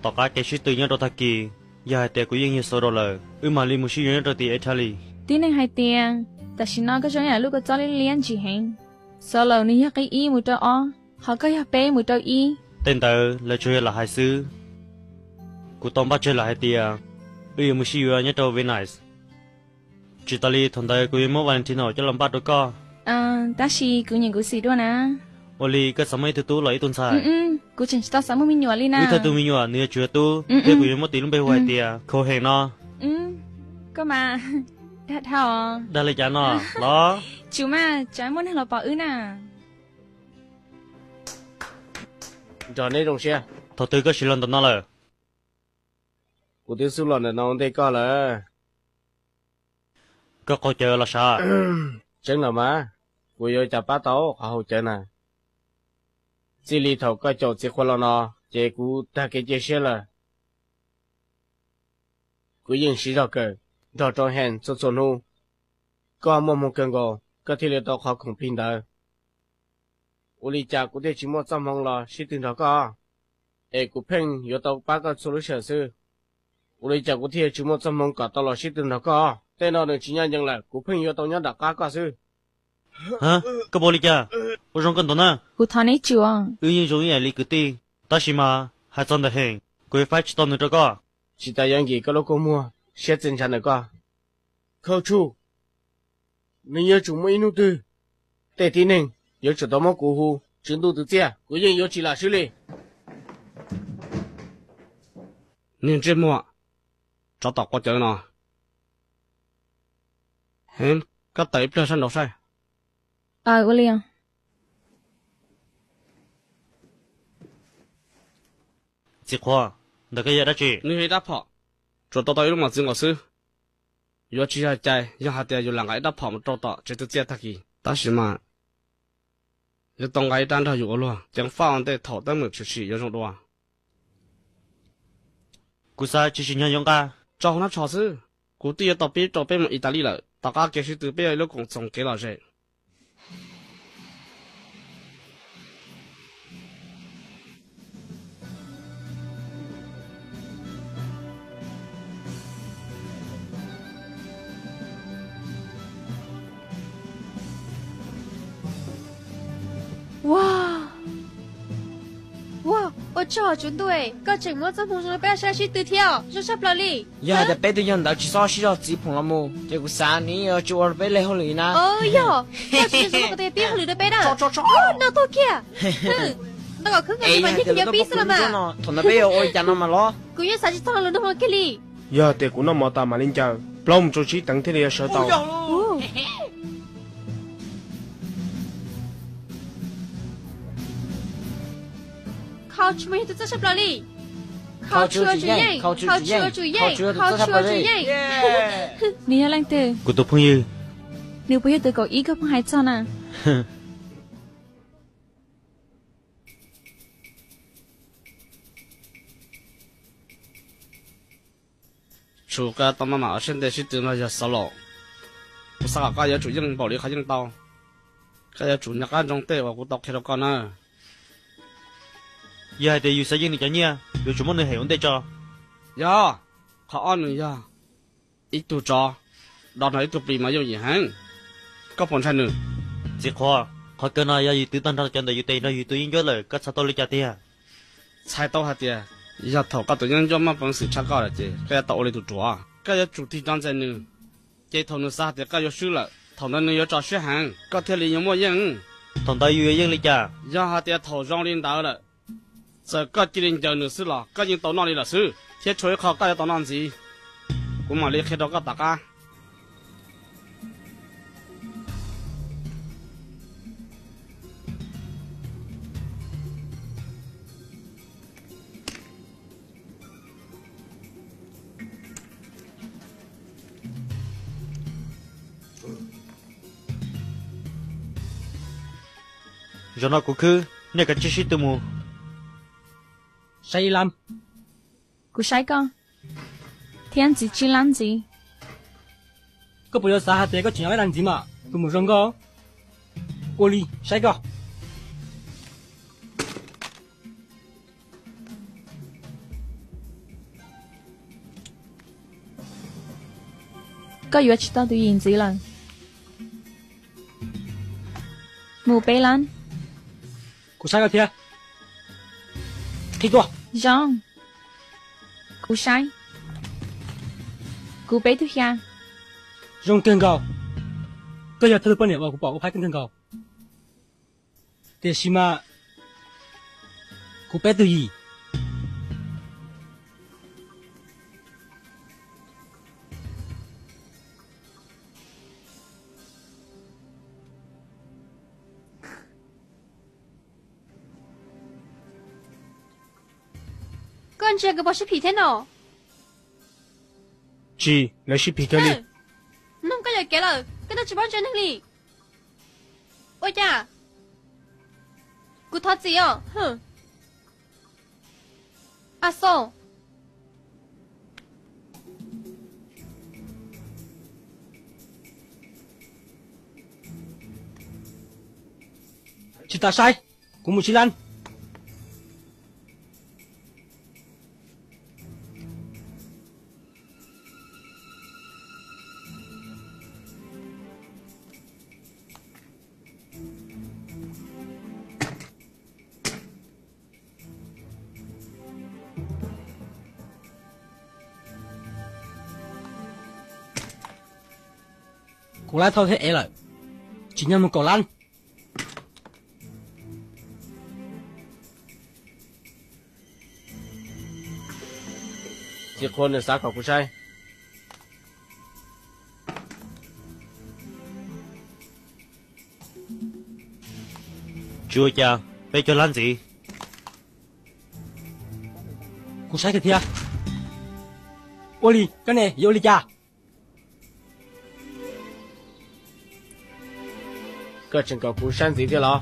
Tom qab kev sib tw nyob rau tag kis, yog hais tias kuv yeej yog Xaulo lawm, wb mam li mus sib yuav nyob rau tim Italy. Tib neeg hais tias tam sim no koj zoo ib yam lub kua txob liab liab ntsim heev. Xaulo nws yog qib ib mus rau ob, ho koj yog peb mus rau ib. Tej ntawd lawv tsuas yog lam hais xwb. Kuv tau npaj tseg lawm hais tias wb yuav mus sib yuav nyob rau Venice. Tsis tas li thaum ntawd kuv yuav muab Valentino coj los npaj rau koj. Tab sis kuv nyiam kuv xim dua na. Ua li koj xav muaj ib tug tub los ib tug ntxhais? Kuv tseem tsis tau xav muaj me nyuam li na. Wb thawj tug me nyuam nws yuav tsum yog tub, thiab kuv yuav muab tis lub npe hu hais tias Khaus Heem no. Koj mas dag dhau. Dag li cas no los? Tsuas mas tsam muaj neeg los pom wb na. Nrog neb zoo siab. Thaum twg koj siv los ntawm no lawm? Kuv twb xub los ntawm no ua ntej koj lawm. Koj qaug cawv los sav? Tseeb los mas, kuv yuav ua cas pab tau qhov haus cawv na. Txij li thaum koj caum txiv qhua los no, ces kuv tag kev cia siab lawm. Kuv yeej siv zog kawm nrog rau Heem txhua txhua hnub. Koj muaj hmoo kawg nkaus koj thiaj li tau qhov khoom plig ntawd. Ua li cas kuv thiaj tsis muaj txoj hmoo los sib tw nrog koj, es kuv pheej yuav tau pab koj txhua lub sij hawm xwb? Ua li cas kuv thiaj tsis muaj txoj hmoo kom tau los sib tw nrog koj? Tej no nws tsis ncaj ncees lawm, kuv pheej yuav tau nyob nram qab koj xwb. Koj ua li cas? Ua zoo koj ntag na. Kuv thov neb tsuas. Wb yeej zoo ib yam li kwv tij, tab sis mas hais txog ntawm Heem, kuv yuav faib tsis tau nws rau koj. Tsis tas yuav nkim koj lub kua muag siab txij ntshav ntawm koj. Khau Tshuj, nws yuav tsum muaj ib hnub twg, tej tib neeg yuav tsum tau muab kuv hu Tswv Ntuj Tus Txiaj, kuv yeej yuav tsis lam swb li. Niag ntsej muag tsov tom quav cawv no, Heem, koj tawm ib pliag sab nraud saib. Ua li. Txiv qhua, ntawm koj yog dab tsi? Nws yog ib rab phom, tsuas tau tau ib lub mos txwv nkaus xwb. Yuav tsis yog cai yog hais tias yus lam nqa ib rab phom mus rau tom tsev tw txiaj tag kis. Tab sis mas yuav tau nqa ib rab nrog yus ua luag ceev faj ua ntej thaum teeb meem tshwm sim yuav zoo dua. Kuv xav tsis tsim nyog yuav nqa. Tso hauv hnab tsho xwb, kuv twb yuav tau pib rau peb mus Italy lawm. Tom qab kev sib tw peb yog ib lub koom txoos kev lom zem. Ua, ua, ua tsaug tswv ntuj, koj tseem muab txoj hmoo zoo rau peb saib sib tw thiab, zoo tshaj plaws li. Yog hais tias peb twb yog ntawd tsis txhob sib zog txiv phoom los mus, ces kuv xav nws yeej yuav tsis ua rau peb lig hauj lwm na. Yog, koj tsis zoo tias pib hauj lwm rau peb na. Noj tuag kiag. Noj kom khwb nkaus tsis mas nyiag kiag yuav pib xwb los mas. Thaum ntawd peb yuav ua li cas no mas los? Kuv yeej xav tsis txog lus nug kiag li. Yog hais tias kuv noj mov tas mam li ncaws, plaub mus tso tsib teev thiaj li yuav sawv tau. Kho tsis mas yog tus txawj tshaj plaws li. Kho tsis ua tsum yeej, kho tsis ua tsum yeej, kho tsis ua tsum yeej. Nws yog leej twg? Kuv tus phooj ywg. Nws puas yog tus kaum ib koj pheej hais txog na? Tsum koj tau maj mam ua siab ntev sib tw no yog xov laus. Kuv xav kom koj yuav tsum yeej npaum li qhov yeej tau. Koj yuav tsum nco qab ntsoov tej uas kuv tau qhia rau koj na. Yog hais tias yus xav yeej nws cov nyiaj, yuav tsum muab nws hem ua ntej tso. Yog, qhov ob nws yog ib tug tsov, do nrog ib tug plis mas yooj yim heev. Koj puas ntshai nws? Txiv qhua, Qhov kawg no yog yus twv tag nrho cov ntawm yus tes nrog yus tus yeeb ncuab lawm, koj txhais tau li cas tiag? Txhais tau hais tias yog thaum koj tus yeeb ncuab muaj peev xwm tshaj koj lawm ces koj yuav tau ua li tus ruam, koj yuav tsum tig rov ntxias nws. Ces thaum nws xav hais tias koj yuav swb lawm, thaum ntawd nws yuav tso siab heev, koj thiaj li yuav muaj yeej. Thaum ntawd yus yuav yeej li cas? Yog hais tias thaum zoo li ntawd lawm, txawm koj cia li ncaws nws xwb los koj yeej tau noj li lawm xwb, thiab tshuav ib qho koj yuav tau noj ntxiv. Kuv mam li qhia rau koj tom qab. Zaum no kuv khwb, nej kav tsij sib tw mus. Saib ib lab. Kuv saib koj. Thiab ntxiv tsib lab ntxiv. Koj puas yuav xav hais tias koj tseem nyob ib lab ntxiv mas tus mus zoo nkauj? Ua li, saib koj. Koj yuav tsis tau tus yim ntxiv lawm. Mus peb lab. Kuv saib koj thiab. Qhib tuaj. Zoo. Kuv saib. Kuv peb tug xya. Zoo kawg nkaus. Koj yog thawj tug poj niam uas kuv pom ua phab kawg nkaus. Tiam sis mas kuv peb tug yim. Koj ntsia kuv pom sib phim thiab no. Tsis, lawv sib phim kawg li. Noog koj yuam kev lawm, koj twb tsis paub ntsia neeg li. Ua cas? Kuv thov txim os. Aso. Tsis tas saib, kuv mus tsib lab. Kuv lab thauj thiab ev lawm, tsim nyog mus kaum lab. Txiv qhua nws xav kom kuv saib. Tsis ua cas, peb cog lab ntxiv. Kuv saib tiag thiab. Ua li, koj ne yuav ua li cas? Koj tseem kom kuv saib ntxiv thiab los?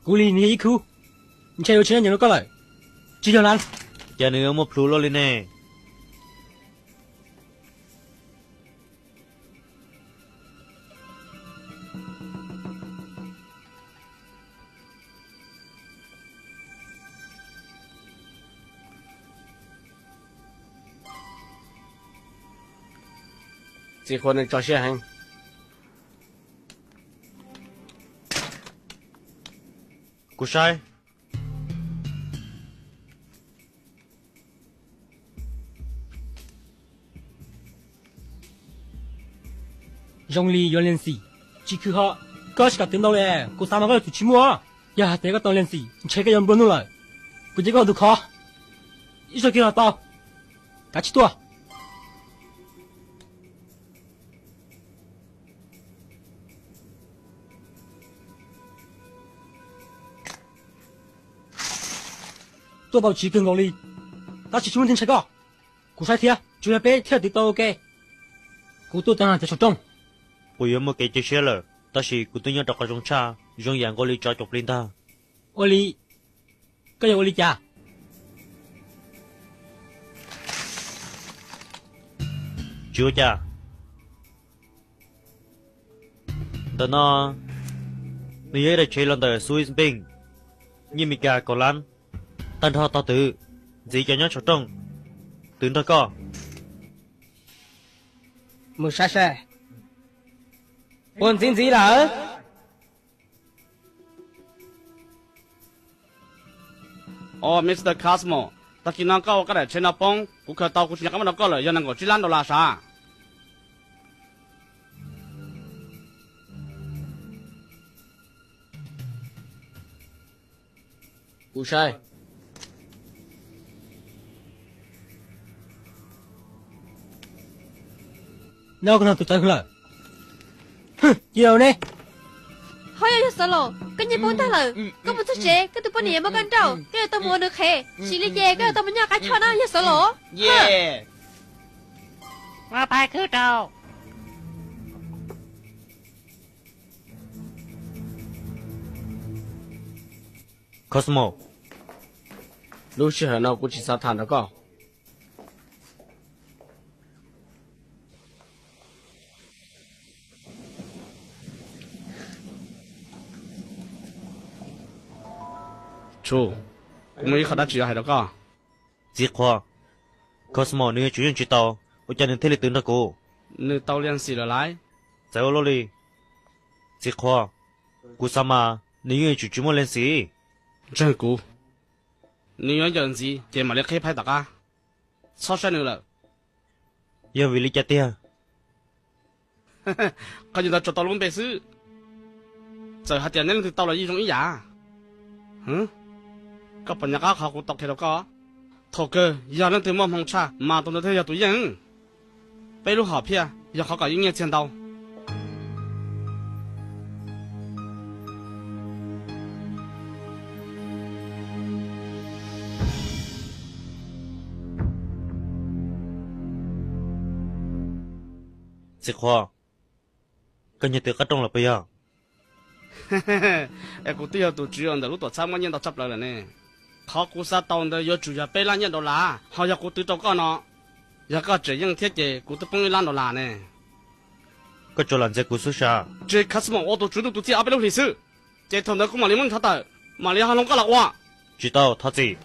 Kuv li nws yog ib khub, ntshai yuav tsis nyob nyob rau koj lawm. Tsis yog lab. Cas nws yuav muaj plhus luaj li ne? Txiv qhua nws tso siab heev. Kuv saib. Zoo li yuav lees xim, tsis khwv ho. Koj tsis kam twv ntau li, kuv xav mas koj yuav tsum tsis muaj. Yog hais tias koj tau lees xim, ntshe koj yuav nplua nuj lawm. Kuv cia koj tus kho, ib zaug kiag los tau. Kav tsij tuaj. Tuaj tau tsiv kawg nkaus li, tab sis tsis muaj leej twg ntshai koj. Kuv saib thiab, tsuas yog peb thiaj twv tau ua ke. Kuv tuaj tag cov saum rooj. Puas yuav muaj kev cia siab lawm, tab sis kuv twb nyob rau qhov zoo tshaj, zoo yam nkaus li tsov caum plig ntag. Ua li, koj yuav ua li cas? Tsis ua cas. Ntawm no, nws yog ib daim tsev los ntawm Swiss Bank, nyiaj Meskas kaum lab. Tag nrho tog twv, ntxiv cov nyob saum rooj, twv nrog koj. Mus saib seb puas ntxiv ntxiv lawm. Os, Mister Cosmo, tag kis no koj ua koj daim tsheb no poob, kuv khaws tau kuv tsis nco qab muab rau koj lawm yog nees nkaum tsib lab dollar sav. Kuv saib. No kuv nug tus tawv lawm. Ci ne? Ho yog, yog Xov Laus, koj nyiaj poob tag lawm, koj mus txog tsev koj tus poj niam yuav muab koj nrauj, koj yuav tau mus ua nws qhev, tsis li ces koj yuav tau mus nyob qab choj na yog Xov Laus. Muab pab khwb rau. Cosmo, lub sij hawm no kuv tsis xav tham nrog koj. Tsu, kuv muaj ib qho dab tsi yuav hais rau koj. Txiv qhua, Cosmo nws yuav tsum yeej tsis tau, ua cas nws thiaj li twv nrog kuv? Nws tau Leej Xis lawm lauj. Txawm ua luaj li, txiv qhua, kuv xav mas nws yeej yuav tsum tsis muaj Leej Xis. Ntseeg kuv, nws yuav ncaws ntxiv ces mam li qhib phaib tom qab. Txhob saib nws lawm. Yog vim li cas tiag? Qhov ntawd tsuas tau lub npe xwb. Txawm hais tias neb leej twg tau los yeej zoo ib yam. Koj puas nco qab qhov kuv tau qhia rau koj? Thaum kawg yog leej twg muaj hmoo tshaj mas tus ntawd thiaj yog tus yeej. Peb lub hom phiaj yog qhov kom yeej nyiaj txiag ntau. Txiv qhua, koj nyiag twv qab rooj los puas yog? Es kuv twb yog tus tswv uas ntawm lub tuam txhab muaj nyiaj ntau tshaj plaws lawm ne. Qhov kuv xav tau ntawd yuav tsum yog peb lab nyiaj dollar, ho yog kuv twv rau koj no, yog koj tseem yeej thiab ces kuv twb poob ib lab dollar ne. Koj tsuas lam ntxias kuv xwb sas. Tsis, Cosmo ua tus tswv ntuj tus txiaj ob peb lub hlis xwb, ces thaum ntawd kuv mam li muab nws rho tawm, mam li ho hloov koj los ua. Tsis tau, thov txim.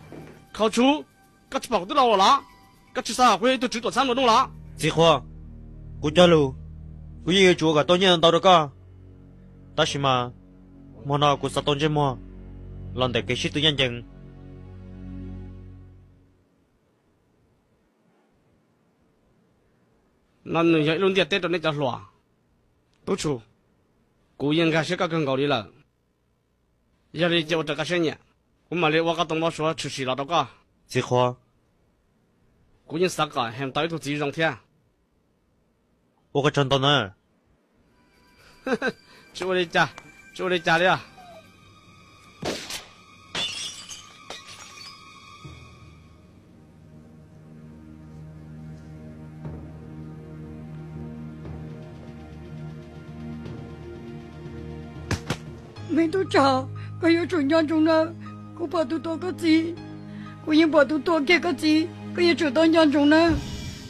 Khau Tshu, koj tsis pom kuv twb los ua los? Koj tsis xav kom kuv yog ib tug tswv tuam txhab nplua nuj los? Txiv qhua, kuv cog lus, kuv yeej yuav tsum ua kom tau nyiaj ntau rau koj. Tab sis mas hmo no kuv xav tau ntsej muag los ntawm kev sib tw ncaj ncees. No nws yog ib lub ntiaj teb rau nej cov hluas. Tub Tshu, kuv yeej nkag siab koj kawg nkaus li lawm. Yog li cia ua raws koj siab nyiam, kuv mam li ua koj tus npau suav tshwm sim los rau koj. Txiv qhua, kuv yeej xav kom Hem tau ib tug txiv zoo thiab. Ua koj tsaug ntau na. Tsis ua li cas, tsis ua li cas li os. Me tub tsov, koj yuav tsum nco ntsoov nawb. Kuv pom tus tuav koj txiv, kuv yeej pom tus tuav kiag koj txiv. Koj yuav tsum tau nco ntsoov nawb.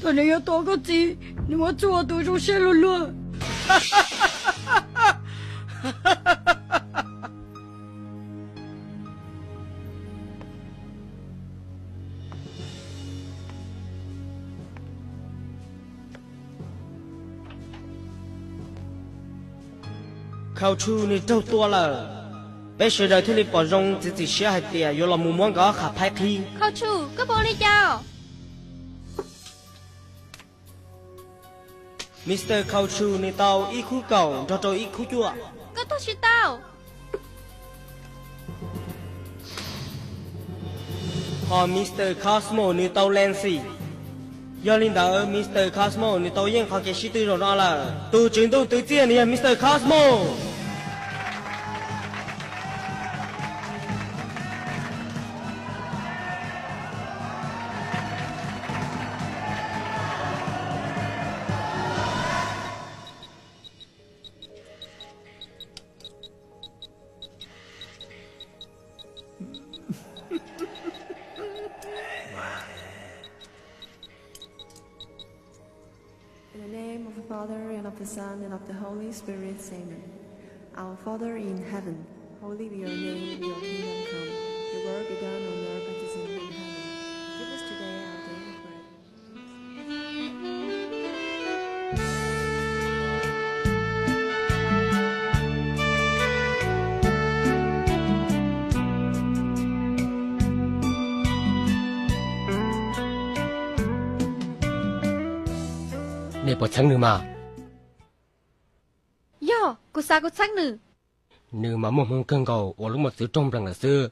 Thaum nws yuav tuav koj txiv, nws muab txuj ua tus zoo siab luag luag. Khau Tshu nws raug tua lawm. Peb sawv daws thiaj li pom zoo txiav txim siab hais tias yuav los mus muab nkawd ob qhov phaib qhib. Khau Tshu, koj pom li cas? Mister Khau Tshu nws tau ib khub kaum nrog rau ib khub cuaj. Koj tuag tsis tau. Ho Mister Cosmo nws tau Lancy. Yog li ntawd Mister Cosmo nws tau yeej qhov kev sib tw zaum no lawm. Tus tswv ntuj twv txiaj nws yog Mister Cosmo. In the name of the Father, and of the Son, and of the Holy Spirit, amen. Our Father in heaven, holy be your name, your kingdom come. Your will be done on earth as it is in Nej puas txheeb nws mas? Yog, kuv xav kuv txheeb nws. Nws mas muaj hmoo kawg nkaus uas lub mos txwv raug npleem lawm xwb.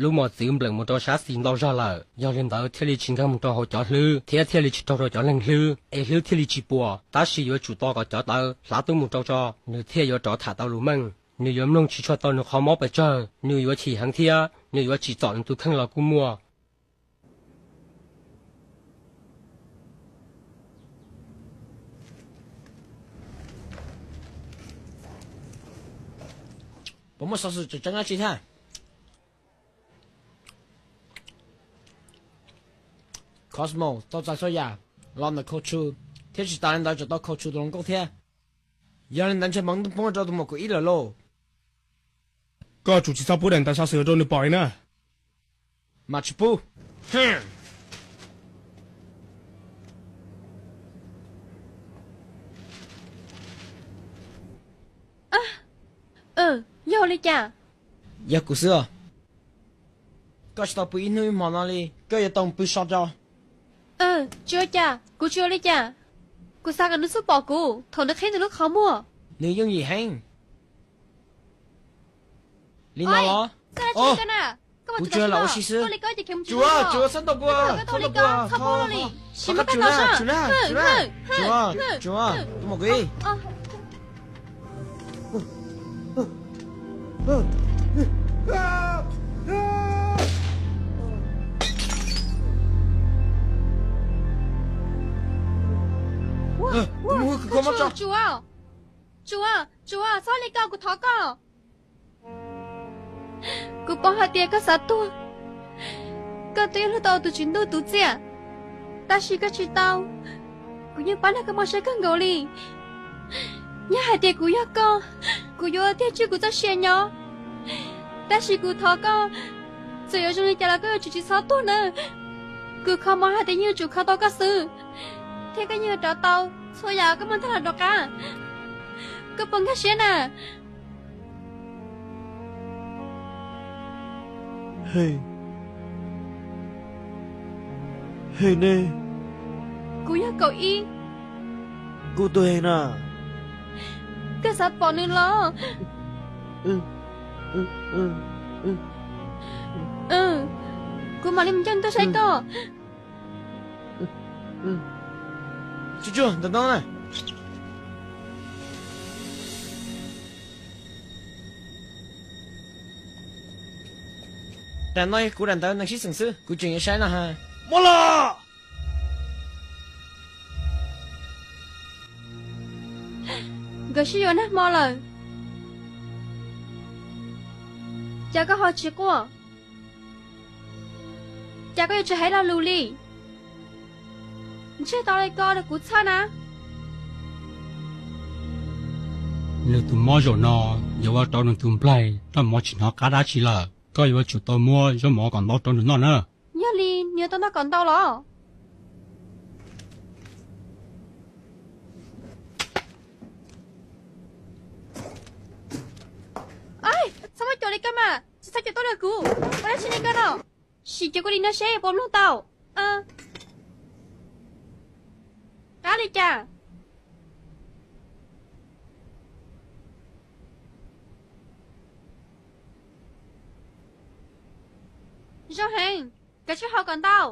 Lub mos txwv npleem mus rau sab xis ntau zog lawm, yog li ntawd thiaj li tsis nkag mus rau hauv cov hlwb thiab thiaj li tsis raug rau cov neeg hlwb, es hlwb thiaj li tsis puas. Tab sis yuav tsum tos kom cov tawv hlav tub mus rau tso, nws thiaj yuav rov tham tau lus meej. Nws yuav mloog tsis tshua tau nws qhov mob pes tsawg, nws yuav chim heev thiab nws yuav tsim txom nws tus kheej los kuj muaj. Puas muaj xov xwm tseem ceeb dab tsi thiab? Cosmo tau txais txhua yam los ntawm Culture, thiab tsis tas li ntawd tseem tau Culture tus hluas nkauj thiab. Yog li ntawd ntshe hmoov poob rau tus muam kuv ib lawm lauj. Koj tsum tsis txhob pub daim ntawv xov xwm rau nws pom li na. Mas tsis pub. Yog li cas? Yog kuv xwb os. Koj tsis tau pw ib hnub ib hmo no li, koj yuav tau pw so tso. Tsis ua cas, kuv tsis ua li cas. Kuv xav kom nws xub pom kuv thaum nws qhib nws lub qhov muag. Nws yooj yim heev. Li no los? Kuv tsuas lam ua si xwb. Tsuas, tsuas, txhob ntaus kuv, txhob ntaus kuv, txhob ntaus kuv, txhob ntaus kuv, tsuas, tsuas, tsuas, tsuas, tsuas, tus muam kuv ib. Tsuas, tsuas, tsuas, txhob li ko, kuv thov koj. Kuv paub hais tias koj xav tuag, koj twb yuav luag tau tus Tswv Ntuj tus txiaj, tab sis koj tsis tau. Kuv yeej pab nrog koj moj siab kawg nkaus li. Yog hais tias kuv yog koj, kuv yuav ua tiag tswj kuv txoj sia nyob. Tab sis kuv thov koj, txawm yuav zoo li cas los koj yuav tsum tsis txhob tuag na. Kuv kho mob hais tias yeej yuav tsum kho tau koj xwb, thiab koj yeej yuav rov tau txhua yam koj muaj ntag los rov qab. Koj puas nkag siab na? Hej, hej nej. Kuv yog Kaum Ib. Kuv tus hej na. Koj xav pom nws los? Kuv mam li mus coj nws tuaj saib koj. Tsuag tsuag, ntawm no na. Daim no yog kuv daim ntawv neeg sib xeem xwb, kuv tseem yuav saib no ha. Muab los! Nkawd sib yuav nag hmo lawm, cas koj ho tsis quaj? Cas koj yuav tsis hais lo lus li? Ntshe tau li ko rau kuv txhawj na. Nws tus mob zaum no yuav ua rau nws tus nplaig noj mov tsis hnov qab dab tsi lawm. Koj yuav tsum tau muab zaub mov kom ntau rau nws noj na. Yog li nws yuav tau noj kom ntau los? Txhob muab cuam li koj mas, tsis txhob cuam tuaj rau kuv, ua dab tsi li koj no? Sim cuam kuv li no seb puas mloog tau. Qab li cas? Zoo heev, koj tsij haus kom ntau.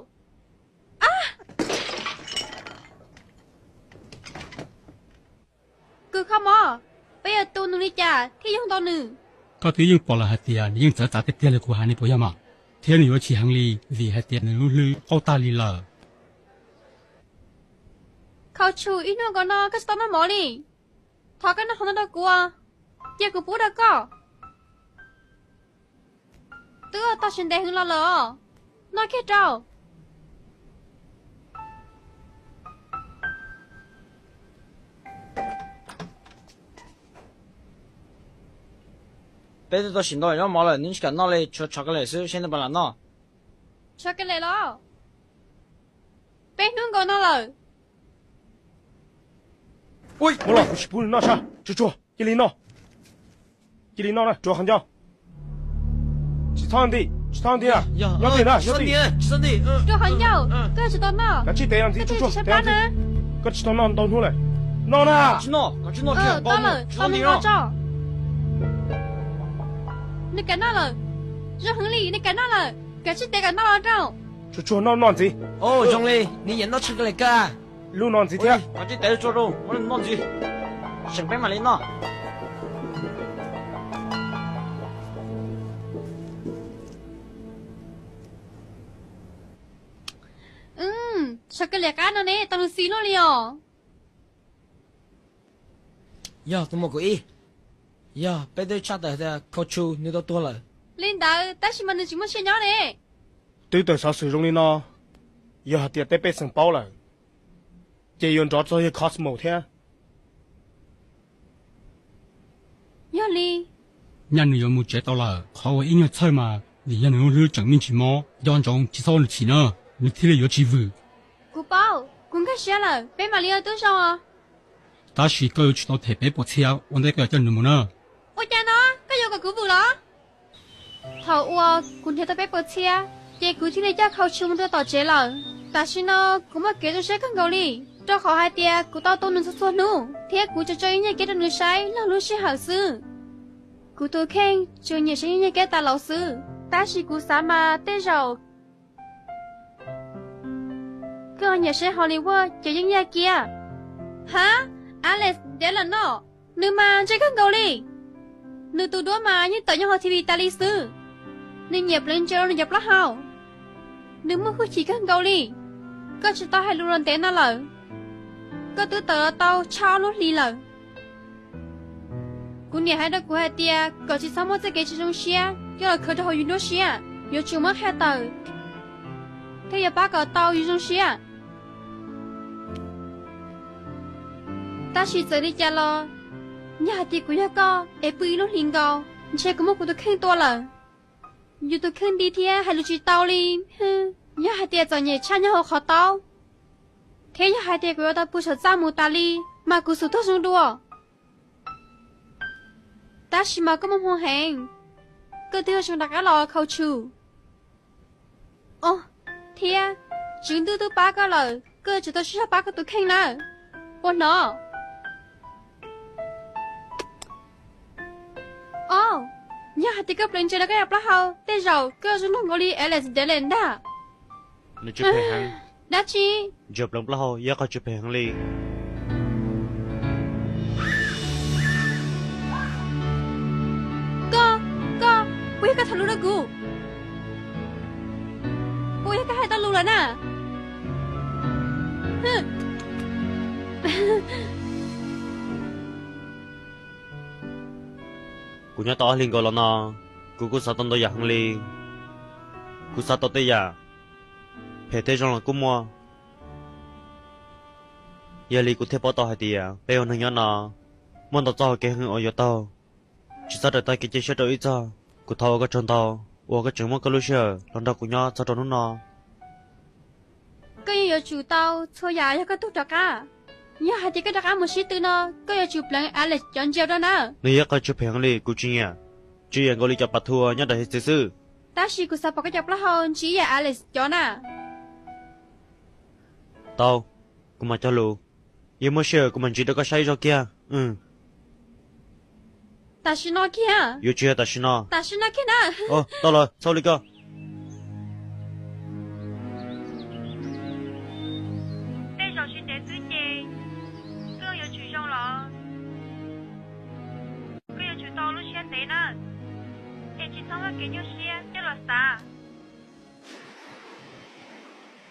Kws kho mov, peb yuav tu nws li cas thiaj yoog tau nws? Koj twb yeej pom lawm hais tias nws yeej txawv txav tiag tiag li kuv hais ne puas yog mas? Thiab nws yuav chim heev li vim hais tias nws lub hlwb qaug tag li lawm. Khau tshu, ib hnub nkaus no koj tsis tau noj mov li. Thov koj noj hauv no rau kuv, cia kuv pub rau koj. Twb ua tau tsis ntev heev los lawm os, noj kiag rau. Peb twb tau sim ntau zaub mov lawm, neb tsis kam noj li, tshuav tshov ka lem xwb, seb neb puas lam noj. Tshov ka lem los? Peb hnub nkaus no lawm. Ua los kuv tsis pub nws noj sab, tsuag tsuag, cia li noj. Cia li noj na, rua qhov ncauj. Tsis txhob nti, tsis txhob nti na, nyob nti na, nyob nti. Rua qhov ncauj, koj tsis tau noj, kav tsij tev no ntxiv, tsuag tsuag, tev no ntxiv. Koj tsis tau noj ntau hnub lawm. Noj na. Tsis noj, koj tsis noj, tsis noj, tsis noj. Nws kam noj lawm. Zoo heev li, nws kam noj lawm. Kav tsij tias kom noj los rau. Tsuag tsuag noj noj ntxiv. Zoo li, nws yeej noj tshaj kawg li kawg. Lub no ntxiv thiab. Koj tsis tau tsuag rau, noj ntxiv. Seem peb mam li noj. Tshav kawg li qab no ne, tau nws xis luaj li os. Yog tus muam kaum ib, yog peb twb tshaj tawm tias Khau Tshu nws tau tuag lawm. Li ntawd tab sis mas nws tsis muaj siab nyob ne. Twb tawm xov xwm zoo li no, yog hais tias tej pej xeem paub lawm, ces yuav nrov txog yawg Cosmo thiab. Yog li, nyaj nws yuav mus tsev tau lawm. Qhov uas ib nyuag txhawj mas vim yog nws lub hlwb tseem me ntsis mob, nco ntsoov tsis txhob ua nws chim na, nws thiaj li yuav tsis vwm. Kuv paub, kuv nkag siab lawm, peb mam li ua tib zoo os. Tab sis koj yuav tsum tau them peb puas txhiab ua ntej koj yuav coj nws mus na. Ua cas no, koj yuav kom kuv vwm los? Thaum uas kuv nrhiav tau peb puas txhiab, ces kuv thiaj li coj Khau Tshu mus rau tom tsev lawm. Tam sim no kuv muaj kev zoo siab kawg nkaus li, rau qhov hais tias kuv tau tu nws txhua txhua hnub, thiab kuv tsuas tso ib nyiaj kiab rau nws saib log lub sij hawm xwb. Kuv tus kheej tsuas nyiam saib nyiaj kiab tas laus xwb, tab sis kuv xav mas tej zaum koj nyiam saib Hollywood ces yeej yaj kiab. Ha, Alex Dallon no, nws mas ntse kawg nkaus li. Nws tus duab mas yeej tawm nyob hauv T V tas li xwb. Nws nyiam pleev ntsa rau nws cov plaub hau. Nws muaj hwj chim kawg nkaus li. Koj tsis tau hais lus los ntev no lawm. Koj twb tawm los tau tshaj ob lub hlis lawm. Kuv niam hais rau kuv hais tias kom tsis txhob muab txoj kev tsis zoo siab coj los khaws rau hauv yus lub siab, yuav tsum muab qhia tawm thiab yuav pab kom tau yus zoo siab. Tab sis txawm li cas los, yog hais tias kuv yog koj es pw ib lub hlis nkaus, ntshe kuv muab kuv tus kheej tua lawm. Yus tus kheej nti thiab hais lus tsis tau li. Yog hais tias txom nyem tshaj nyob hauv qhov taub, thiab yog hais tias kuv yuav tau pw saum txaj mus tas li, mas kuv xum tuag zoo dua. Tab sis mas koj muaj hmoo heev, koj twb ua zoo rov qab los Khau Tshu. Thiab, Tswv Ntuj twb pab koj lawm, koj yuav tsum tau sib zog pab koj tus kheej nawb. Puas hnov? Os, yog hais tias koj pleev ntsa rau koj cov plaub hau, tej zaum koj yuav zoo nraug nkaus li Alex Dallon ntag. Dab tsi? Ntsia pleev plaub hau yog qhov tsw phem heev li. Koj, koj, puas yog koj tham lus rau kuv? Puas yog koj hais tau lus lawm na? Kuv nyob tau ob hlis nkaus los no, kuv kuj xav tau ntau yam heev li. Kuv xav tau tej yam phem thiab zoo los kuj muaj. Yog li kuv thiaj paub tau hais tias peb ua neeg nyob no muaj ntau txoj hau kev heev uas yuav taug. Tsis txhob rawm tag kev cia siab rau ib txog. Kuv thov ua koj tsaug ntau uas koj tseem muab koj lub sij hawm los nrog kuv nyob txog rau hnub no. Koj yeej yuav tsum tau txhua yam yog koj tug rov qab. Yog hais tias koj rov qab mus sib tw no, koj yuav tsum pleev Alex cov ntsia rau na. Nws yog qhov tsw phem heev li, kuv tsis nyiam. Tsis yam nkaus li cov pas thu uas nyob daim hiav txwv xwb. Tab sis kuv xav pom koj cov plaub hau ntsib ib yam Alex cov na. Tau, kuv mam cog lus. Yog muaj sij hawm kuv mam ntsib rau koj saib ib zaug kiag. Tam sim no kiag? Yuav tsis yog tam sim no. Tam sim no kiag na. Tau lawm, txhob ua li ko. Tej zaum tsis ntev xwb ces koj yuav tsum zoo los. Koj yuav tsum tau lub siab ntev na, es tsis txhob muab kev nyuaj siab coj los xav.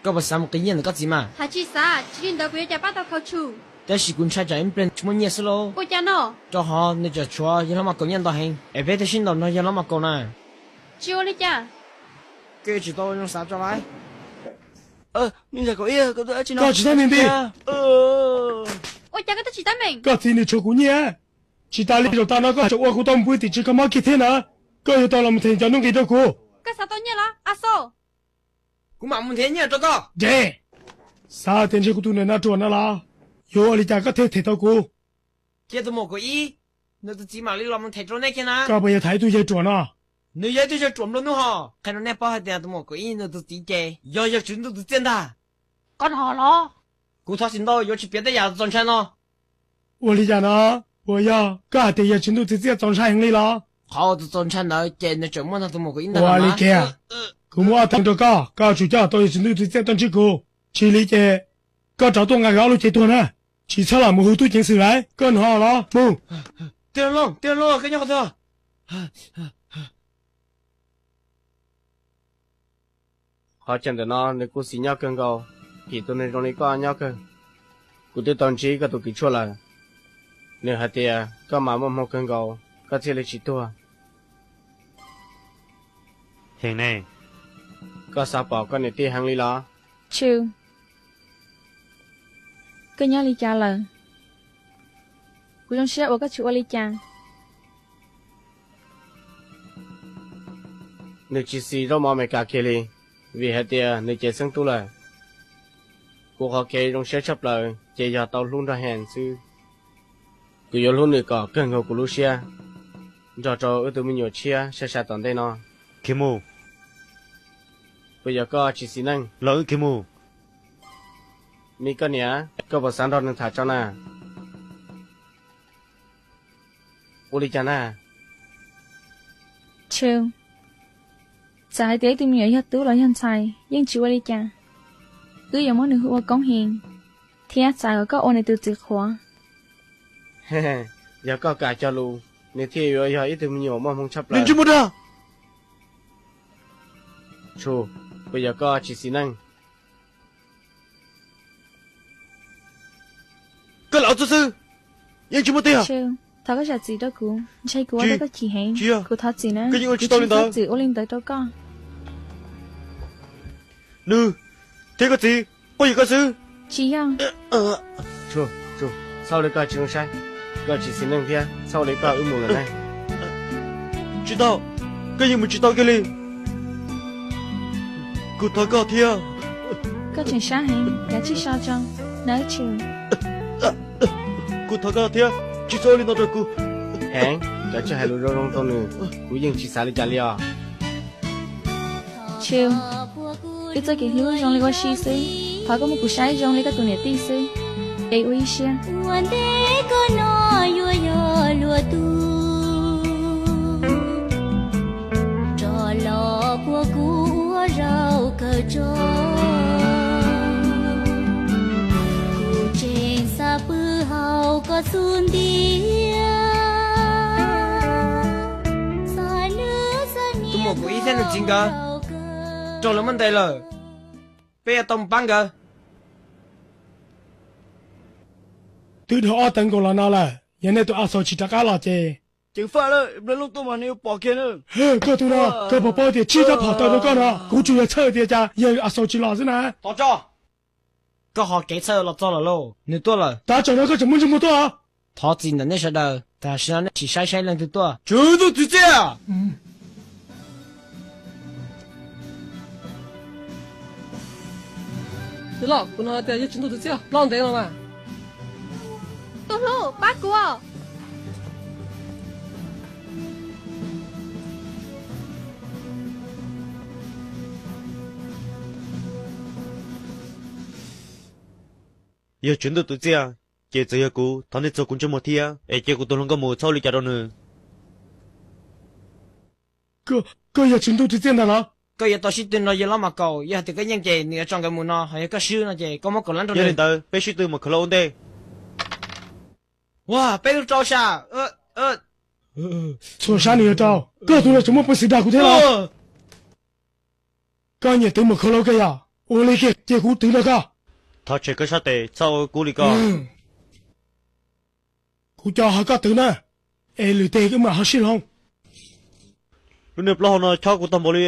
Koj puas xav mus qiv nyiaj ntawm koj txiv mas? Hais tsis xav, tsis li ntawd kuv yuav cas pab tau Khau Tshu. Tab sis kuv ntshai tsam ib pliag tsis muaj nyiaj xwb lauj. Ua cas no? Rau qhov nws tseem tshuav yawg hlob Mas Kaus nyiaj ntau heev, es peb thiaj sib ntaus nrog yawg hlob Mas Kaus na. Tsis ua li cas. Koj yuav tsum tau zoo xav tso lauj. Koj tsis tau ntij ntij. Ua cas koj twb tsis tab meeg? Koj txiv nws tshuav kuv nyiaj, tsis tas li zaum tas no koj tseem ua kuv tau mus pw tim tsev kho mob kiag thiab na. Koj yuav tau los mus them cov nuj nqis rau kuv. Koj xav tau nyiaj los, A Xos? Kuv mam mus nrhiav nyiaj rau koj. Ntshe, xav tias ntshe kuv tus niam no ruam no los? Yuav ua li cas koj thiaj them tau kuv? Cia tus muam Kaus Ib, nws tus txiv mam li los mus them rau nej kiag na. Koj puas yog tham ib tug yawg ruam no? Nws yog ib tug yawg ruam nplua nuj hos. Qhia rau nej paub hais tias tus muam Kaus Ib nws tus txiv ces yog yawg Tswv Ntuj tus txiaj ntag. Koj hnov los? Kuv thov txim ntau, yuav tsis piav tej yam txaus ntshai no. Ua li cas no? Puas yog koj hais tias yawg Tswv Ntuj Txiv Txiaj txaus ntshai heev li los? Qhov uas txaus ntshai ntawd ces nws tseem muaj ntau tus muam kuv ib ntag. Ua li kiag, kuv muab ob tag rau koj, koj tsum coj tau yawg Tswv Ntuj Txiv Txiaj tuaj ntsib kuv. Tsis li ces koj rov tuaj nqa nkawd ob lub cev tuag na. Tsis txhob lam mus hu tub ceev xwm lawm, koj hnov los? Mus. Tij Laug Looj, Tij Laug Looj, koj nyob qhov twg? Qhov chaw ntawm no nws kuj xis nyob kawg nkaus, vim tus neeg zoo li koj nyob kawg. Kuv twb tau ntsib koj tus kws tshuaj lawm, nws hais tias koj mas muaj hmoo kawg nkaus, koj thiaj li tsis tuag. Heev ne, koj xav pom koj niam tij heev li los? Tsw, koj nyob li cas lawm? Kuv zoo siab uas koj tsis ua li cas. Nws tsis xis zaub mov Amelikas kiag li, vim hais tias nws cev xeeb tub lawm. Kuv qhov kev zoo siab tshaj plaws ces yog tau hlub nrog Heev xwb. Kuv yuav hlub nws kom kawg nkaus kuv lub siab, nrog rau wb tus me nyuam tshiab sai sai tom ntej no. Khiv Mus, puas yog koj tsis xis neej los wb khiv mus? Me koj niam, koj puas xav nrog nws tham tso na? Ua li cas na? Txawm hais tias ib tug me nyuam yog tub los yog ntxhais yeej tsis ua li cas. Wb yuav muab nws hu ua Koob Heev, thiab xav kom koj ua nws tus txiv qhuav. Yog koj kam cog lus, nws thiaj yuav yog ib tug me nyuam muaj hmoo tshaj plaws. Tsw, puas yog koj tsis xis neej? Koj lam ua txuj xwb, yeej tsis muaj tiag. Thov koj zam txim rau kuv, ntshai kuv ua rau koj chim heev. Kuv thov txim na, kuv tsis txhob txwm ua li ntawd rau koj. Nws thiab koj txiv quab yuam koj xwb. Tsis yog. Txhob ua li koj tsis zoo saib, koj tsis xis neej thiab, txhob ua li koj, wb mus lawm ne. Tsis tau, koj yeej mus tsis tau kiag li. Kuv thov koj thiab. Koj tseem sab heev, kav tsij so tso na Tsw. Kuv thov koj thiab, tsis txhob ua li no rau kuv. Heev, koj tsis hais lus zoo zoo rau nws, kuv yeej tsis xav li cas li os. Tsw, wb txoj kev hlub zoo li ua si xwb, thov koj muab kuv saib zoo li koj tus niam tij xwb, es ua ib siab. Ua ntej koj no yuav yog luag tug, rov los puag kuv ua zaug kawg tso. Kuv tseem xav pw hauv koj txuj ntiag, xav nws xav niam kuv ib thiab nws txiv nkawd raug lawv muab ntes lawm, peb yuav tau mus pab nkawd. Twb dhau ob teev nkaus los no lawm, yog nej tus Axaus tsis rov qab los ces, ces faj lawm, Nplog Looj tuaj mas nws yuav pom kiag na. Koj tus no, koj puas paub tias tsib rab phom tawm rau koj no, kuv tsuas yog txhawj tias cas yawg Axaus tsis los xwb na. Tos tso, koj ho kev txhawj los txog lawm lauj, nws tuaj lawm. Tav tsaus no koj tseem muaj ntsej muag tuaj. Thov txim ntawm nej sawv daws, tam sim no nej sim saib saib leej twg tuaj. Tswv Ntuj Txiv Txiaj! Yawg Loj, kuv hnov tias yog Tswv Ntuj Txiv Txiaj ploj ntev los mas. Tus hlub, pab kuv. Yog Tswv Ntuj Txiv Txiaj, ces txawm yog kuv, thov nej txuag kuv ntsej muag thiab es cia kuv tus hluas nkauj mus, txhob ua li cas rau nws. Koj yog Tswv Ntuj Txiv Txiaj ntag los? Koj yuav tau sib tw nrog yawg Loj Mas Kaum, yog hais tias koj yeej ces nws yuav tso nkawd mus no, ho yog koj swb no ces koj muab kaum lab rau nws. Yog li ntawd peb sib tw mus khawv hlab ua ntej. Ua, peb lub rau sab. Txhua sab nws yuav rau, koj tus no tseem muaj peev xwm dag kuv thiab los? Koj nyiam twv mus khawv hlab koj yog? Ua li kiag cia kuv twv nrog koj. Thov tshem koj sab tes, txhob ua kub li koj. Kuv cov ho koj twv na, es lwm tes wb mam ho sib hloov. Lub niag plaub hau no chob kuv tag npaum li.